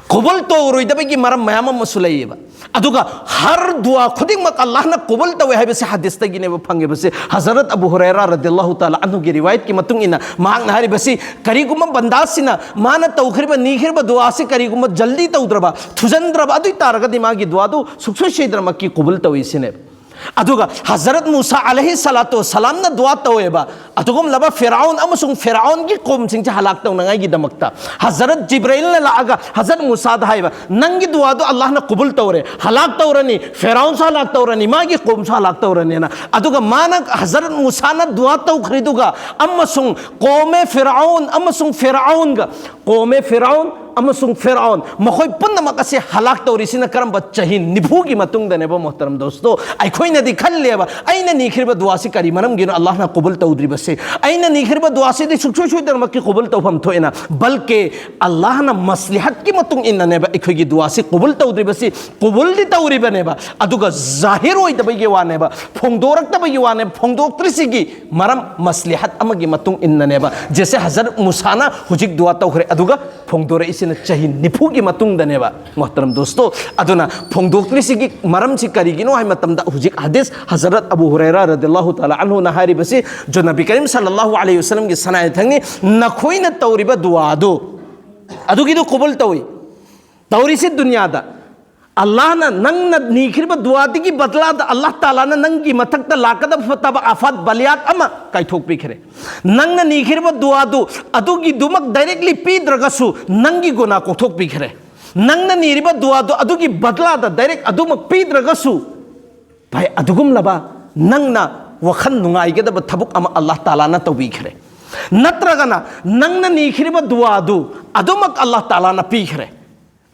ꯀꯕꯨꯜ ꯇꯧꯔꯣꯏꯗꯕꯒꯤ ꯃꯔꯝ ꯃꯌꯥꯝ ꯑꯃꯁꯨ ꯂꯩꯌꯦꯕ꯫ ꯑꯗꯨꯒ ꯍꯔ ꯗꯨꯋꯥ ꯈꯨꯗꯤꯡꯃꯛ ꯑꯜꯂꯥꯍꯅ ꯀꯕꯨꯜ ꯇꯧꯋꯦ ꯍꯥꯏꯕꯁꯤ ꯍꯗꯤꯁꯇꯒꯤꯅꯦꯕ ꯐꯪꯉꯤꯕꯁꯤ꯫ ꯍꯖꯔꯠ ꯑꯕꯨ ꯍꯨꯔꯩꯔꯥ ꯔꯗꯤꯌꯜꯂꯥꯍꯨ ꯇꯥꯂꯥ ꯑꯟꯍꯨꯒꯤ ꯔꯤꯋꯥꯌꯠꯀꯤ ꯃꯇꯨꯡ ꯏꯟꯅ ꯃꯍꯥꯛꯅ ꯍꯥꯏꯔꯤꯕꯁꯤ, ꯀꯔꯤꯒꯨꯝꯕ ꯕꯟꯗꯥꯁꯤꯅ ꯃꯥꯅ ꯇꯧꯈ꯭ꯔꯤꯕ, ꯅꯤꯈ꯭ꯔꯤꯕ ꯗꯨꯋꯥꯁꯤ ꯀꯔꯤꯒꯨꯝꯕ ꯖꯜꯗꯤ ꯇꯧꯗ꯭ꯔꯕ, ꯊꯨꯖꯟꯗ꯭ꯔꯕ, ꯑꯗꯨ ꯑꯣꯏ ꯇꯥꯔꯒꯗꯤ ꯃꯥꯒꯤ ꯗꯨꯋꯥꯗꯨ ꯁꯨꯡꯁꯣꯏ ꯁꯣꯏꯗꯅꯃꯛꯀꯤ ꯀꯕꯨꯜ ꯇꯧꯏ ꯁꯤꯅꯦꯕ꯫ ꯑꯗꯨꯒ ꯍꯖꯔꯠ ꯃꯨꯁꯥ ꯑꯂꯩꯍꯤ ꯁꯂꯥꯇꯨ ꯋꯁꯁꯂꯥꯝꯅ ꯗꯨꯋꯥ ꯇꯧꯋꯦꯕ, ꯑꯗꯨꯒꯨꯝꯂꯕ ꯐꯤꯔꯥꯎꯟ ꯑꯃꯁꯨꯡ ꯐꯤꯔꯥꯎꯟꯒꯤ ꯀꯣꯝꯁꯤꯡꯁꯦ ꯍꯂꯥꯛ ꯇꯧꯅꯉꯥꯏꯒꯤꯗꯃꯛꯇ꯫ ꯍꯖꯔꯠ ꯖꯤꯕ꯭ꯔꯥꯏꯜꯅ ꯂꯥꯛꯑꯒ ꯍꯖꯔꯠ ꯃꯨꯁꯥꯗ ꯍꯥꯏꯕ, "ꯅꯪꯒꯤ ꯗꯨꯋꯥꯗꯣ ꯑꯜꯂꯥꯍꯅ ꯀꯕꯨꯜ ꯇꯧꯔꯦ, ꯍꯂꯥꯛ ꯇꯧꯔꯅꯤ, ꯐꯤꯔꯥꯎꯟꯁꯨ ꯍꯂꯥꯛ ꯇꯧꯔꯅꯤ, ꯃꯥꯒꯤ ꯀꯣꯝꯁꯨ ꯍꯂꯥꯛ ꯇꯧꯔꯅꯤꯅ"꯫ ꯑꯗꯨꯒ ꯃꯥꯅ, ꯍꯖꯔꯠ ꯃꯨꯁꯥꯅ ꯗꯨꯋꯥ ꯇꯧꯈ꯭ꯔꯤꯗꯨꯒ ꯑꯃꯁꯨꯡ ꯀꯣꯃꯦ ꯐꯤꯔꯥꯎꯟ ꯑꯃꯁꯨꯡ ꯐꯤꯔꯥꯎꯟꯒ, ꯀꯣꯃꯦ ꯐꯤꯔꯥꯎꯟ ꯑꯃꯁꯨꯡ ꯐꯤꯔꯥꯎꯟ, ꯃꯈꯣꯏ ꯄꯨꯝꯅꯃꯛ ꯑꯁꯤ ꯍꯂꯥꯛ ꯇꯧꯔꯤꯁꯤꯅ ꯀꯔꯝꯕ? ꯆꯍꯤ ꯅꯤꯐꯨꯒꯤ ꯃꯇꯨꯡꯗꯅꯦꯕ, ꯃꯣꯍꯇꯔꯝ ꯗꯣꯁꯇꯣ꯫ ꯑꯩꯈꯣꯏꯅꯗꯤ ꯈꯜꯂꯦꯕ, ꯑꯩꯅ ꯅꯤꯈ꯭ꯔꯤꯕ ꯗꯨꯋꯥꯁꯤ ꯀꯔꯤ ꯃꯔꯝꯒꯤꯅꯣ ꯑꯜꯂꯥꯍꯅ ꯀꯕꯨꯜ ꯇꯧꯗ꯭ꯔꯤꯕꯁꯤ? ꯑꯩꯅ ꯅꯤꯈ꯭ꯔꯤꯕ ꯗꯨꯋꯥꯁꯤꯗꯤ ꯁꯨꯡꯁꯣꯏ ꯁꯣꯏꯗꯅꯃꯛꯀꯤ ꯀꯕꯨꯜ ꯇꯧꯐꯝ ꯊꯣꯛꯑꯦꯅ꯫ ꯕꯜꯀꯦ ꯑꯜꯂꯥꯍꯅ ꯃꯁꯂꯤꯍꯠꯀꯤ ꯃꯇꯨꯡ ꯏꯟꯅꯅꯦꯕ ꯑꯩꯈꯣꯏꯒꯤ ꯗꯨꯋꯥꯁꯤ ꯀꯕꯨꯜ ꯇꯧꯗ꯭ꯔꯤꯕꯁꯤ꯫ ꯀꯕꯨꯜꯗꯤ ꯇꯧꯔꯤꯕꯅꯦꯕ, ꯑꯗꯨꯒ ꯖꯥꯍꯤꯔ ꯑꯣꯏꯗꯕꯒꯤ ꯋꯥꯅꯦꯕ, ꯐꯣꯡꯗꯣꯔꯛꯇꯕꯒꯤ ꯋꯥꯅꯦꯕ꯫ ꯐꯣꯡꯗꯣꯛꯇ꯭ꯔꯤꯁꯤꯒꯤ ꯃꯔꯝ ꯃꯁꯂꯤꯍꯠ ꯑꯃꯒꯤ ꯃꯇꯨꯡ ꯏꯟꯅꯅꯦꯕ꯫ ꯖꯦꯁꯦ ꯍꯖꯔꯠ ꯃꯨꯁꯥꯅ ꯍꯧꯖꯤꯛ ꯗꯨꯋꯥ ꯇꯧꯈ꯭ꯔꯦ, ꯑꯗꯨꯒ ꯐꯣꯡꯗꯣꯔꯛꯏꯁꯤꯅ ꯆꯍꯤ ꯅꯤꯐꯨꯒꯤ ꯃꯇꯨꯡꯗꯅꯦꯕ, ꯃꯣꯍꯇꯔꯝ ꯗꯣꯁꯇꯣ꯫ ꯑꯗꯨꯅ ꯐꯣꯡꯗꯣꯛꯇ꯭ꯔꯤꯁꯤꯒꯤ ꯃꯔꯝꯁꯤ ꯀꯔꯤꯒꯤꯅꯣ ꯍꯥꯏꯕ ꯃꯇꯝꯗ, ꯍꯧꯖꯤꯛ ꯍꯗꯤꯁ ꯍꯖꯔꯠ ꯑꯕꯨ ꯍꯨꯔꯩꯔꯥ ꯔꯗꯤꯌꯜꯂꯥꯍꯨ ꯇꯥꯂꯥ ꯑꯟꯍꯨꯅ ꯍꯥꯏꯔꯤꯕꯁꯤ, ꯖꯣ ꯅꯕꯤ ꯀꯔꯤꯝ ꯁꯜꯂꯜꯂꯥꯍꯨ ꯑꯂꯩꯍꯤ ꯋꯁꯜꯂꯝꯒꯤ ꯁꯅꯥꯏ ꯊꯪꯅꯤ, ꯅꯈꯣꯏꯅ ꯇꯧꯔꯤꯕ ꯗꯨꯋꯥ ꯑꯗꯨ, ꯑꯗꯨꯒꯤꯗꯨ ꯀꯕꯨꯜ ꯇꯧꯏ꯫ ꯇꯧꯔꯤꯁꯤ ꯗꯨꯅꯤꯌꯥꯗ ꯑꯜꯂꯥꯍꯅ ꯅꯪꯅ ꯅꯤꯈ꯭ꯔꯤꯕ ꯗꯨꯋꯥꯗꯒꯤ ꯕꯗꯂꯥꯗ ꯑꯜꯂꯥꯍ ꯇꯥꯂꯥꯅ ꯅꯪꯒꯤ ꯃꯊꯛꯇ ꯂꯥꯛꯀꯗꯕ ꯐꯠꯇꯕ ꯑꯐꯥꯠ ꯕꯂꯤꯌꯥꯠ ꯑꯃ ꯀꯥꯏꯊꯣꯛꯄꯤꯈ꯭ꯔꯦ꯫ ꯅꯪꯅ ꯅꯤꯈ꯭ꯔꯤꯕ ꯗꯨꯋꯥꯗꯨ ꯑꯗꯨꯒꯤꯗꯨꯃꯛ ꯗꯥꯏꯔꯦꯛꯂꯤ ꯄꯤꯗ꯭ꯔꯒꯁꯨ, ꯅꯪꯒꯤ ꯒꯨꯅꯥ ꯀꯣꯛꯊꯣꯛꯄꯤꯈ꯭ꯔꯦ꯫ ꯅꯪꯅ ꯅꯤꯔꯤꯕ ꯗꯨꯋꯥꯗꯨ ꯑꯗꯨꯒꯤ ꯕꯗꯂꯥꯗ ꯗꯥꯏꯔꯦꯛ ꯑꯗꯨꯃꯛ ꯄꯤꯗ꯭ꯔꯒꯁꯨ, ꯚꯥꯏ, ꯑꯗꯨꯒꯨꯝꯂꯕ ꯅꯪꯅ ꯋꯥꯈꯜ ꯅꯨꯡꯉꯥꯏꯒꯗꯕ ꯊꯕꯛ ꯑꯃ ꯑꯜꯂꯥꯍ ꯇꯥꯂꯥꯅ ꯇꯧꯕꯤꯈ꯭ꯔꯦ꯫ ꯅꯠꯇ꯭ꯔꯒꯅ ꯅꯪꯅ ꯅꯤꯈ꯭ꯔꯤꯕ ꯗꯨꯋꯥꯗꯨ ꯑꯗꯨꯃꯛ ꯑꯜꯂꯥꯍ ꯇꯥꯂꯥꯅ ꯄꯤꯈ꯭ꯔꯦ꯫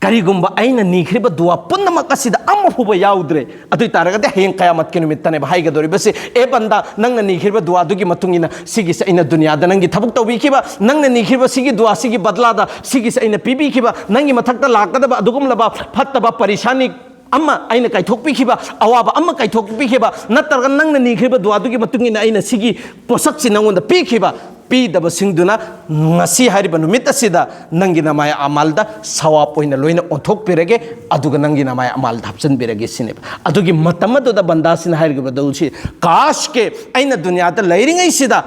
ꯀꯔꯤꯒꯨꯝꯕ ꯑꯩꯅ ꯅꯤꯈ꯭ꯔꯤꯕ ꯗꯨꯋꯥ ꯄꯨꯝꯅꯃꯛ ꯑꯁꯤꯗ ꯑꯃ ꯐꯥꯎꯕ ꯌꯥꯎꯗ꯭ꯔꯦ, ꯑꯗꯨ ꯑꯣꯏ ꯇꯥꯔꯒꯗꯤ ꯍꯌꯦꯡ ꯀꯌꯥꯃꯠꯀꯤ ꯅꯨꯃꯤꯠꯇꯅꯦꯕ ꯍꯥꯏꯒꯗꯧꯔꯤꯕꯁꯤ, "ꯑꯦ ꯕꯟꯗꯥ, ꯅꯪꯅ ꯅꯤꯈ꯭ꯔꯤꯕ ꯗꯨꯋꯥꯗꯨꯒꯤ ꯃꯇꯨꯡ ꯏꯟꯅ ꯁꯤꯒꯤꯁꯦ ꯑꯩꯅ ꯗꯨꯅꯤꯌꯥꯗ ꯅꯪꯒꯤ ꯊꯕꯛ ꯇꯧꯕꯤꯈꯤꯕ, ꯅꯪꯅ ꯅꯤꯈ꯭ꯔꯤꯕ ꯁꯤꯒꯤ ꯗꯨꯋꯥ ꯁꯤꯒꯤ ꯕꯗꯂꯥꯗ ꯁꯤꯒꯤꯁꯦ ꯑꯩꯅ ꯄꯤꯕꯤꯈꯤꯕ, ꯅꯪꯒꯤ ꯃꯊꯛꯇ ꯂꯥꯛꯀꯗꯕ ꯑꯗꯨꯒꯨꯝꯂꯕ ꯐꯠꯇꯕ ꯄꯔꯤꯁꯥꯅꯤ ꯑꯃ ꯑꯩꯅ ꯀꯥꯏꯊꯣꯛꯄꯤꯈꯤꯕ, ꯑꯋꯥꯕ ꯑꯃ ꯀꯥꯏꯊꯣꯛꯄꯤꯈꯤꯕ, ꯅꯠꯇ꯭ꯔꯒ ꯅꯪꯅ ꯅꯤꯈ꯭ꯔꯤꯕ ꯗꯨꯋꯥꯗꯨꯒꯤ ꯃꯇꯨꯡ ꯏꯟꯅ ꯑꯩꯅ ꯁꯤꯒꯤ ꯄꯣꯠꯁꯛꯁꯤ ꯅꯪꯉꯣꯟꯗ ꯄꯤꯈꯤꯕ", ꯄꯤꯗꯕꯁꯤꯡꯗꯨꯅ ꯉꯁꯤ ꯍꯥꯏꯔꯤꯕ ꯅꯨꯃꯤꯠ ꯑꯁꯤꯗ ꯅꯪꯒꯤ ꯅꯃꯥꯏ ꯑꯃꯥꯜꯗ ꯁꯋꯥꯞ ꯑꯣꯏꯅ ꯂꯣꯏꯅ ꯑꯣꯟꯊꯣꯛꯄꯤꯔꯒꯦ, ꯑꯗꯨꯒ ꯅꯪꯒꯤ ꯅꯃꯥꯏ ꯑꯃꯥꯜꯗ ꯍꯥꯞꯆꯤꯟꯕꯤꯔꯒꯦ ꯁꯤꯅꯦꯕ꯫ ꯑꯗꯨꯒꯤ ꯃꯇꯝ ꯑꯗꯨꯗ ꯕꯟꯗꯥꯁꯤꯅ ꯍꯥꯏꯔꯤꯕꯗꯨ ꯁꯤ, "ꯀꯥꯁꯀꯦ, ꯑꯩꯅ ꯗꯨꯅꯤꯌꯥꯗ ꯂꯩꯔꯤꯉꯩꯁꯤꯗ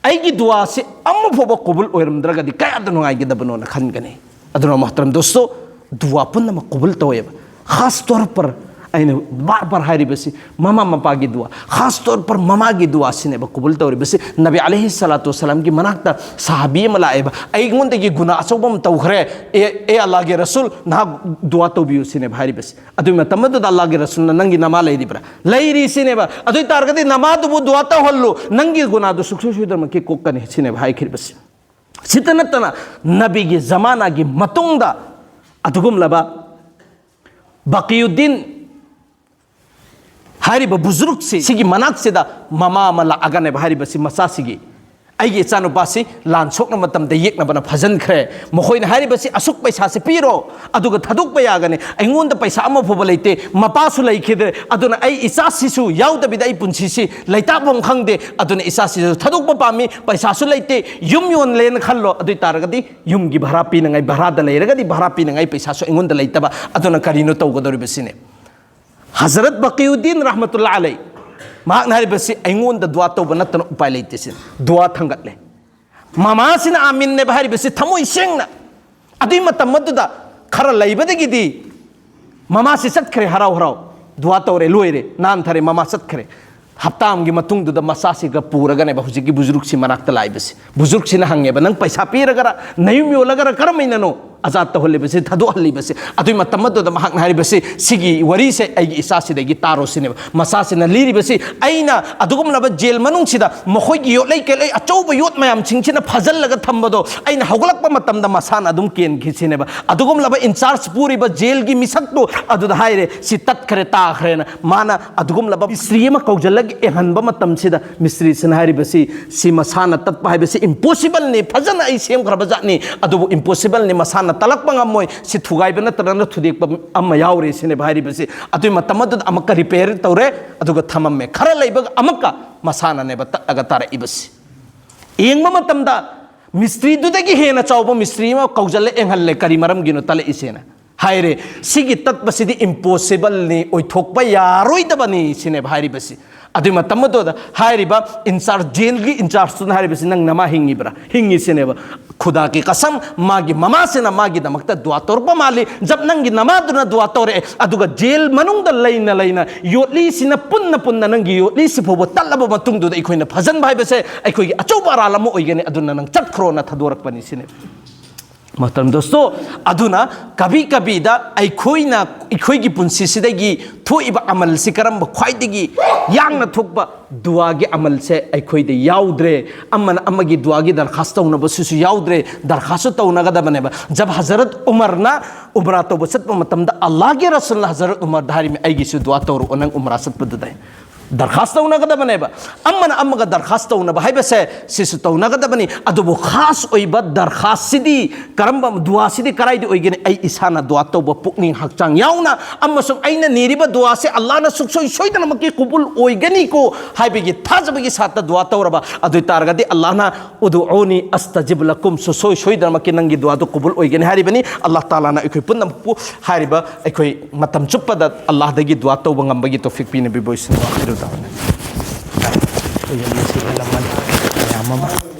ꯑꯩꯒꯤ ꯗꯨꯋꯥꯁꯤ ꯑꯃ ꯐꯥꯎꯕ ꯀꯕꯨꯜ ꯑꯣꯏꯔꯝꯗ꯭ꯔꯒꯗꯤ ꯀꯌꯥꯗ ꯅꯨꯡꯉꯥꯏꯒꯗꯕꯅꯣꯅ ꯈꯟꯒꯅꯤ"꯫ ꯑꯗꯨꯅ ꯃꯣꯍꯇꯔꯝ ꯗꯣꯁꯇꯣ, ꯗꯨꯋꯥ ꯄꯨꯝꯅꯃꯛ ꯀꯕꯨꯜ ꯇꯧꯋꯦꯕ꯫ ꯈꯥꯁ ꯇꯧꯔ ꯄꯔ ꯑꯩꯅ ꯕꯥꯔ ꯕꯥꯔ ꯍꯥꯏꯔꯤꯕꯁꯤ, ꯃꯃꯥ ꯃꯄꯥꯒꯤ ꯗꯨꯋꯥ, ꯈꯥꯁ ꯇꯧꯔ ꯄꯔ ꯃꯃꯥꯒꯤ ꯗꯨꯋꯥꯁꯤꯅꯦꯕ ꯀꯕꯨꯜ ꯇꯧꯔꯤꯕꯁꯤ꯫ ꯅꯕꯤ ꯑꯂꯩꯍꯤ ꯁꯂꯥꯇꯨ ꯋꯁꯂꯥꯝꯒꯤ ꯃꯅꯥꯛꯇ ꯁꯍꯥꯕꯤ ꯑꯃ ꯂꯥꯛꯑꯦꯕ, "ꯑꯩꯉꯣꯟꯗꯒꯤ ꯒꯨꯅꯥ ꯑꯆꯧꯕ ꯑꯃ ꯇꯧꯈ꯭ꯔꯦ, ꯑꯦ, ꯑꯦ ꯑꯜꯂꯥꯍꯒꯤ ꯔꯁꯨꯜ, ꯅꯍꯥꯛ ꯗꯨꯋꯥ ꯇꯧꯕꯤꯌꯨ" ꯁꯤꯅꯦꯕ ꯍꯥꯏꯔꯤꯕꯁꯤ꯫ ꯑꯗꯨꯒꯤ ꯃꯇꯝ ꯑꯗꯨꯗ ꯑꯜꯂꯥꯍꯒꯤ ꯔꯁꯨꯜꯅ, "ꯅꯪꯒꯤ ꯅꯃꯥ ꯂꯩꯔꯤꯕ꯭ꯔꯥ?" "ꯂꯩꯔꯤ" ꯁꯤꯅꯦꯕ꯫ "ꯑꯗꯨ ꯑꯣꯏ ꯇꯥꯔꯒꯗꯤ ꯅꯃꯥꯗꯨꯕꯨ ꯗꯨꯋꯥ ꯇꯧꯍꯜꯂꯨ, ꯅꯪꯒꯤ ꯒꯨꯅꯥꯗꯨ ꯁꯨꯡꯁꯣꯏ ꯁꯣꯏꯗꯅꯃꯛꯀꯤ ꯀꯣꯛꯀꯅꯤ" ꯁꯤꯅꯦꯕ ꯍꯥꯏꯈ꯭ꯔꯤꯕꯁꯤ꯫ ꯁꯤꯇ ꯅꯠꯇꯅ ꯅꯕꯤꯒꯤ ꯖꯃꯥꯅꯥꯒꯤ ꯃꯇꯨꯡꯗ ꯑꯗꯨꯒꯨꯝꯂꯕ ꯕꯀꯤꯌꯨꯗꯤꯟ ꯍꯥꯏꯔꯤꯕ ꯕꯨꯖꯨꯔꯨꯛꯁꯤ, ꯁꯤꯒꯤ ꯃꯅꯥꯛꯁꯤꯗ ꯃꯃꯥ ꯑꯃ ꯂꯥꯛꯑꯒꯅꯦꯕ ꯍꯥꯏꯔꯤꯕꯁꯤ ꯃꯆꯥꯁꯤꯒꯤ, "ꯑꯩꯒꯤ ꯏꯆꯥꯅꯨꯄꯥꯁꯤ ꯂꯥꯟ ꯁꯣꯛꯅ ꯃꯇꯝꯗ ꯌꯦꯛꯅꯕꯅ ꯐꯖꯟꯈ꯭ꯔꯦ, ꯃꯈꯣꯏꯅ ꯍꯥꯏꯔꯤꯕꯁꯤ ꯑꯁꯨꯛ ꯄꯩꯁꯥꯁꯤ ꯄꯤꯔꯣ ꯑꯗꯨꯒ ꯊꯥꯗꯣꯛꯄ ꯌꯥꯒꯅꯤ, ꯑꯩꯉꯣꯟꯗ ꯄꯩꯁꯥ ꯑꯃ ꯐꯥꯎꯕ ꯂꯩꯇꯦ, ꯃꯄꯥꯁꯨ ꯂꯩꯈꯤꯗ꯭ꯔꯦ, ꯑꯗꯨꯅ ꯑꯩ ꯏꯆꯥꯁꯤꯁꯨ ꯌꯥꯎꯗꯕꯤꯗ ꯑꯩ ꯄꯨꯟꯁꯤꯁꯤ ꯂꯩꯇꯥꯐꯝ ꯈꯪꯗꯦ, ꯑꯗꯨꯅ ꯏꯆꯥꯁꯤꯁꯨ ꯊꯥꯗꯣꯛꯄ ꯄꯥꯝꯃꯤ, ꯄꯩꯁꯥꯁꯨ ꯂꯩꯇꯦ, ꯌꯨꯝ ꯌꯣꯜꯂꯦꯅ ꯈꯜꯂꯣ, ꯑꯗꯨ ꯑꯣꯏ ꯇꯥꯔꯒꯗꯤ ꯌꯨꯝꯒꯤ ꯚꯔꯥ ꯄꯤꯅꯉꯥꯏ, ꯚꯔꯥꯗ ꯂꯩꯔꯒꯗꯤ ꯚꯔꯥ ꯄꯤꯅꯉꯥꯏ ꯄꯩꯁꯥꯁꯨ ꯑꯩꯉꯣꯟꯗ ꯂꯩꯇꯕ, ꯑꯗꯨꯅ ꯀꯔꯤꯅꯣ ꯇꯧꯒꯗꯧꯔꯤꯕꯁꯤꯅꯦ?" ꯍꯖꯔꯠ ꯕꯀꯤꯌꯨꯗꯤꯟ ꯔꯍꯃꯇꯨꯜꯂꯥ ꯑꯂꯩ, ꯃꯍꯥꯛꯅ ꯍꯥꯏꯔꯤꯕꯁꯤ, "ꯑꯩꯉꯣꯟꯗ ꯗꯨꯋꯥ ꯇꯧꯕ ꯅꯠꯇꯅ ꯎꯄꯥꯏ ꯂꯩꯇꯦ" ꯁꯤꯅꯤ꯫ ꯗꯨꯋꯥ ꯊꯥꯡꯒꯠꯂꯦ꯫ ꯃꯃꯥꯁꯤꯅ "ꯑꯥꯃꯤꯟꯅꯦꯕ" ꯍꯥꯏꯔꯤꯕꯁꯤ ꯊꯃꯣꯏ ꯁꯦꯡꯅ꯫ ꯑꯗꯨꯏ ꯃꯇꯝ ꯑꯗꯨꯗ ꯈꯔ ꯂꯩꯕꯗꯒꯤꯗꯤ ꯃꯃꯥꯁꯤ ꯆꯠꯈ꯭ꯔꯦ, ꯍꯔꯥꯎ ꯍꯔꯥꯎ ꯗꯨꯋꯥ ꯇꯧꯔꯦ, ꯂꯣꯏꯔꯦ, ꯅꯥꯟꯊꯔꯦ, ꯃꯃꯥ ꯆꯠꯈ꯭ꯔꯦ꯫ ꯍꯞꯇꯥ ꯑꯃꯒꯤ ꯃꯇꯨꯡꯗꯨꯗ ꯃꯆꯥꯁꯤꯒ ꯄꯨꯔꯒꯅꯦꯕ ꯍꯧꯖꯤꯛꯀꯤ ꯕꯨꯖꯨꯔꯨꯛꯁꯤ ꯃꯅꯥꯛꯇ ꯂꯥꯛꯏꯕꯁꯤ꯫ ꯕꯨꯖꯨꯔꯨꯛꯁꯤꯅ ꯍꯪꯉꯦꯕ, "ꯅꯪ ꯄꯩꯁꯥ ꯄꯤꯔꯒꯔ, ꯅꯌꯨꯝ ꯌꯣꯜꯂꯒꯔ, ꯀꯔꯝꯍꯥꯏꯅꯅꯣ ꯑꯖꯥꯗ ꯇꯧꯍꯜꯂꯤꯕꯁꯤ, ꯊꯥꯗꯣꯛꯍꯜꯂꯤꯕꯁꯤ?" ꯑꯗꯨꯏ ꯃꯇꯝ ꯑꯗꯨꯗ ꯃꯍꯥꯛꯅ ꯍꯥꯏꯔꯤꯕꯁꯤ, "ꯁꯤꯒꯤ ꯋꯥꯔꯤꯁꯦ ꯑꯩꯒꯤ ꯏꯆꯥꯁꯤꯗꯒꯤ ꯇꯥꯔꯣ" ꯁꯤꯅꯦꯕ꯫ ꯃꯆꯥꯁꯤꯅ ꯂꯤꯔꯤꯕꯁꯤ, "ꯑꯩꯅ ꯑꯗꯨꯒꯨꯝꯂꯕ ꯖꯦꯜ ꯃꯅꯨꯡꯁꯤꯗ ꯃꯈꯣꯏꯒꯤ ꯌꯣꯠꯂꯩ ꯀꯩꯂꯩ ꯑꯆꯧꯕ ꯌꯣꯠ ꯃꯌꯥꯝꯁꯤꯡꯁꯤꯅ ꯐꯥꯖꯤꯜꯂꯒ ꯊꯝꯕꯗꯣ ꯑꯩꯅ ꯍꯧꯒꯠꯂꯛꯄ ꯃꯇꯝꯗ ꯃꯁꯥꯅ ꯑꯗꯨꯝ ꯀꯦꯟꯈꯤ" ꯁꯤꯅꯦꯕ꯫ ꯑꯗꯨꯒꯨꯝꯂꯕ ꯏꯟꯆꯥꯔꯖ ꯄꯨꯔꯤꯕ ꯖꯦꯜꯒꯤ ꯃꯤꯁꯛꯇꯨ ꯑꯗꯨꯗ ꯍꯥꯏꯔꯦ, "ꯁꯤ ꯇꯠꯈ꯭ꯔꯦ, ꯇꯥꯈ꯭ꯔꯦꯅ"꯫ ꯃꯥꯅ ꯑꯗꯨꯒꯨꯝꯂꯕ ꯃꯤꯁꯇ꯭ꯔꯤ ꯑꯃ ꯀꯧꯁꯤꯜꯂꯒ ꯌꯦꯡꯍꯟꯕ ꯃꯇꯝꯁꯤꯗ ꯃꯤꯁꯇ꯭ꯔꯤꯁꯤꯅ ꯍꯥꯏꯔꯤꯕꯁꯤ, "ꯁꯤ ꯃꯁꯥꯅ ꯇꯠꯄ ꯍꯥꯏꯕꯁꯤ ꯏꯝꯄꯣꯁꯤꯕꯜꯅꯤ, ꯐꯖꯅ ꯑꯩ ꯁꯦꯝꯈ꯭ꯔꯕ ꯖꯥꯠꯅꯤ, ꯑꯗꯨꯕꯨ ꯏꯝꯄꯣꯁꯤꯕꯜꯅꯤ, ꯃꯁꯥꯅ ꯇꯠꯂꯛꯄ ꯉꯝꯃꯣꯏ, ꯁꯤ ꯊꯨꯒꯥꯏꯕ ꯅꯠꯇ꯭ꯔꯒꯅ ꯊꯨꯗꯦꯛꯄ ꯑꯃ ꯌꯥꯎꯔꯦ" ꯁꯤꯅꯦꯕ ꯍꯥꯏꯔꯤꯕꯁꯤ꯫ ꯑꯗꯨꯒꯤ ꯃꯇꯝ ꯑꯗꯨꯗ ꯑꯃꯨꯛꯀ ꯔꯤꯄꯦꯌꯔ ꯇꯧꯔꯦ, ꯑꯗꯨꯒ ꯊꯝꯃꯝꯃꯦ꯫ ꯈꯔ ꯂꯩꯕꯒ ꯑꯃꯨꯛꯀ ꯃꯁꯥꯅꯅꯦꯕ ꯇꯠꯂꯒ ꯇꯥꯔꯛꯏꯕꯁꯤ꯫ ꯌꯦꯡꯕ ꯃꯇꯝꯗ ꯃꯤꯁꯇ꯭ꯔꯤꯗꯨꯗꯒꯤ ꯍꯦꯟꯅ ꯆꯥꯎꯕ ꯃꯤꯁꯇ꯭ꯔꯤ ꯑꯃ ꯀꯧꯁꯤꯜꯂ ꯌꯦꯡꯍꯜꯂꯦ, "ꯀꯔꯤ ꯃꯔꯝꯒꯤꯅꯣ ꯇꯠꯂꯛꯏꯁꯦꯅ?" ꯍꯥꯏꯔꯦ, "ꯁꯤꯒꯤ ꯇꯠꯄꯁꯤꯗꯤ ꯏꯝꯄꯣꯁꯤꯕꯜꯅꯤ, ꯑꯣꯏꯊꯣꯛꯄ ꯌꯥꯔꯣꯏꯗꯕꯅꯤ" ꯁꯤꯅꯦꯕ ꯍꯥꯏꯔꯤꯕꯁꯤ꯫ ꯑꯗꯨꯏ ꯃꯇꯝ ꯑꯗꯨꯗ ꯍꯥꯏꯔꯤꯕ ꯏꯟꯆꯥꯔꯖ, ꯖꯦꯜꯒꯤ ꯏꯟꯆꯥꯔꯖꯇꯨꯅ ꯍꯥꯏꯔꯤꯕꯁꯤ, "ꯅꯪ ꯅꯃꯥ ꯍꯤꯡꯉꯤꯕ꯭ꯔꯥ?" "ꯍꯤꯡꯉꯤ" ꯁꯤꯅꯦꯕ꯫ "ꯈꯨꯗꯥꯒꯤ ꯀꯁꯝ, ꯃꯥꯒꯤ ꯃꯃꯥꯁꯤꯅ ꯃꯥꯒꯤꯗꯃꯛꯇ ꯗꯨꯋꯥ ꯇꯧꯔꯛꯄ ꯃꯥꯜꯂꯤ, ꯖꯕ ꯅꯪꯒꯤ ꯅꯃꯥꯗꯨꯅ ꯗꯨꯋꯥ ꯇꯧꯔꯛꯑꯦ, ꯑꯗꯨꯒ ꯖꯦꯜ ꯃꯅꯨꯡꯗ ꯂꯩꯅ ꯂꯩꯅ ꯌꯣꯠꯂꯤꯁꯤꯅ ꯄꯨꯟꯅ ꯄꯨꯟꯅ ꯅꯪꯒꯤ ꯌꯣꯠꯂꯤꯁꯤ ꯐꯥꯎꯕ ꯇꯠꯂꯕ ꯃꯇꯨꯡꯗꯨꯗ ꯑꯩꯈꯣꯏꯅ ꯐꯖꯟꯕ ꯍꯥꯏꯕꯁꯦ ꯑꯩꯈꯣꯏꯒꯤ ꯑꯆꯧꯕ ꯑꯔꯥꯜ ꯑꯃ ꯑꯣꯏꯒꯅꯤ, ꯑꯗꯨꯅ ꯅꯪ ꯆꯠꯈ꯭ꯔꯣꯅ ꯊꯥꯗꯣꯔꯛꯄꯅꯤ" ꯁꯤꯅꯦꯕ꯫ ꯃꯣꯍꯇꯔꯝ ꯗꯣꯁꯇꯣ, ꯑꯗꯨꯅ ꯀꯕꯤ ꯀꯕꯤꯗ ꯑꯩꯈꯣꯏꯅ, ꯑꯩꯈꯣꯏꯒꯤ ꯄꯨꯟꯁꯤꯁꯤꯗꯒꯤ ꯊꯣꯛꯏꯕ ꯑꯃꯜꯁꯤ ꯀꯔꯝꯕ ꯈ꯭ꯋꯥꯏꯗꯒꯤ ꯌꯥꯡꯅ ꯊꯣꯛꯄ ꯗꯨꯋꯥꯒꯤ ꯑꯃꯜꯁꯦ ꯑꯩꯈꯣꯏꯗ ꯌꯥꯎꯗ꯭ꯔꯦ꯫ ꯑꯃꯅ ꯑꯃꯒꯤ ꯗꯨꯋꯥꯒꯤ ꯗꯔꯈꯥꯁ ꯇꯧꯅꯕꯁꯤꯁꯨ ꯌꯥꯎꯗ꯭ꯔꯦ꯫ ꯗꯔꯈꯥꯁꯁꯨ ꯇꯧꯅꯒꯗꯕꯅꯦꯕ꯫ ꯖꯕ ꯍꯖꯔꯠ ꯎꯃꯔꯅ ꯎꯝꯔꯥ ꯇꯧꯕ ꯆꯠꯄ ꯃꯇꯝꯗ ꯑꯜꯂꯥꯍꯒꯤ ꯔꯁꯨꯜꯅ ꯍꯖꯔꯠ ꯎꯃꯔꯗ ꯍꯥꯏꯔꯤꯃꯤ, "ꯑꯩꯒꯤꯁꯨ ꯗꯨꯋꯥ ꯇꯧꯔꯛꯑꯣ ꯅꯪ ꯎꯝꯔꯥ ꯆꯠꯄꯗꯨꯗ"꯫ ꯗꯔꯈꯥꯁ ꯇꯧꯅꯒꯗꯕꯅꯦꯕ꯫ ꯑꯃꯅ ꯑꯃꯒ ꯗꯔꯈꯥꯁ ꯇꯧꯅꯕ ꯍꯥꯏꯕꯁꯦ ꯁꯤꯁꯨ ꯇꯧꯅꯒꯗꯕꯅꯤ꯫ ꯑꯗꯨꯕꯨ ꯈꯥꯁ ꯑꯣꯏꯕ ꯗꯔꯈꯥꯁꯁꯤꯗꯤ ꯀꯔꯝꯕ, ꯗꯨꯋꯥꯁꯤꯗꯤ ꯀꯗꯥꯏꯗ ꯑꯣꯏꯒꯅꯤ? ꯑꯩ ꯏꯁꯥꯅ ꯗꯨꯋꯥ ꯇꯧꯕ ꯄꯨꯛꯅꯤꯡ ꯍꯛꯆꯥꯡ ꯌꯥꯎꯅ, ꯑꯃꯁꯨꯡ ꯑꯩꯅ ꯅꯤꯔꯤꯕ ꯗꯨꯋꯥꯁꯦ ꯑꯜꯂꯥꯍꯅ ꯁꯨꯡꯁꯣꯏ ꯁꯣꯏꯗꯅꯃꯛꯀꯤ ꯀꯨꯕꯨꯜ ꯑꯣꯏꯒꯅꯤꯀꯣ ꯍꯥꯏꯕꯒꯤ ꯊꯥꯖꯕꯒꯤ ꯁꯥꯠꯇ ꯗꯨꯋꯥ ꯇꯧꯔꯕ ꯑꯗꯨ ꯑꯣꯏ ꯇꯥꯔꯒꯗꯤ ꯑꯜꯂꯥꯍꯅ "ꯎꯗꯨꯎꯅꯤ ꯑꯁꯇꯖꯤꯕ ꯂꯀꯨꯝ", ꯁꯨꯡꯁꯣꯏ ꯁꯣꯏꯗꯅꯃꯛꯀꯤ ꯅꯪꯒꯤ ꯗꯨꯋꯥꯗꯨ ꯀꯨꯕꯨꯜ ꯑꯣꯏꯒꯅꯤ ꯍꯥꯏꯔꯤꯕꯅꯤ꯫ ꯑꯜꯂꯥꯍ ꯇꯥꯂꯥꯅ ꯑꯩꯈꯣꯏ ꯄꯨꯝꯅꯃꯛꯄꯨ ꯍꯥꯏꯔꯤꯕ ꯑꯩꯈꯣꯏ ꯃꯇꯝ ꯆꯨꯞꯄꯗ ꯑꯜꯂꯥꯍꯗꯒꯤ ꯗꯨꯋꯥ ꯇꯧꯕ ꯉꯝꯕꯒꯤ ꯇꯧꯐꯤꯛ ꯄꯤꯅꯕꯤꯕ ꯑꯣꯏꯁꯅꯨ꯫ ꯑꯥꯈꯤꯔꯨ ꯗꯥꯋꯥꯅꯥ꯫ ꯑꯩꯈꯣꯏ ꯌꯥꯝꯅ ꯁꯤꯒꯜꯂꯝꯃꯅꯤ ꯃꯌꯥꯝ ꯑꯃ꯫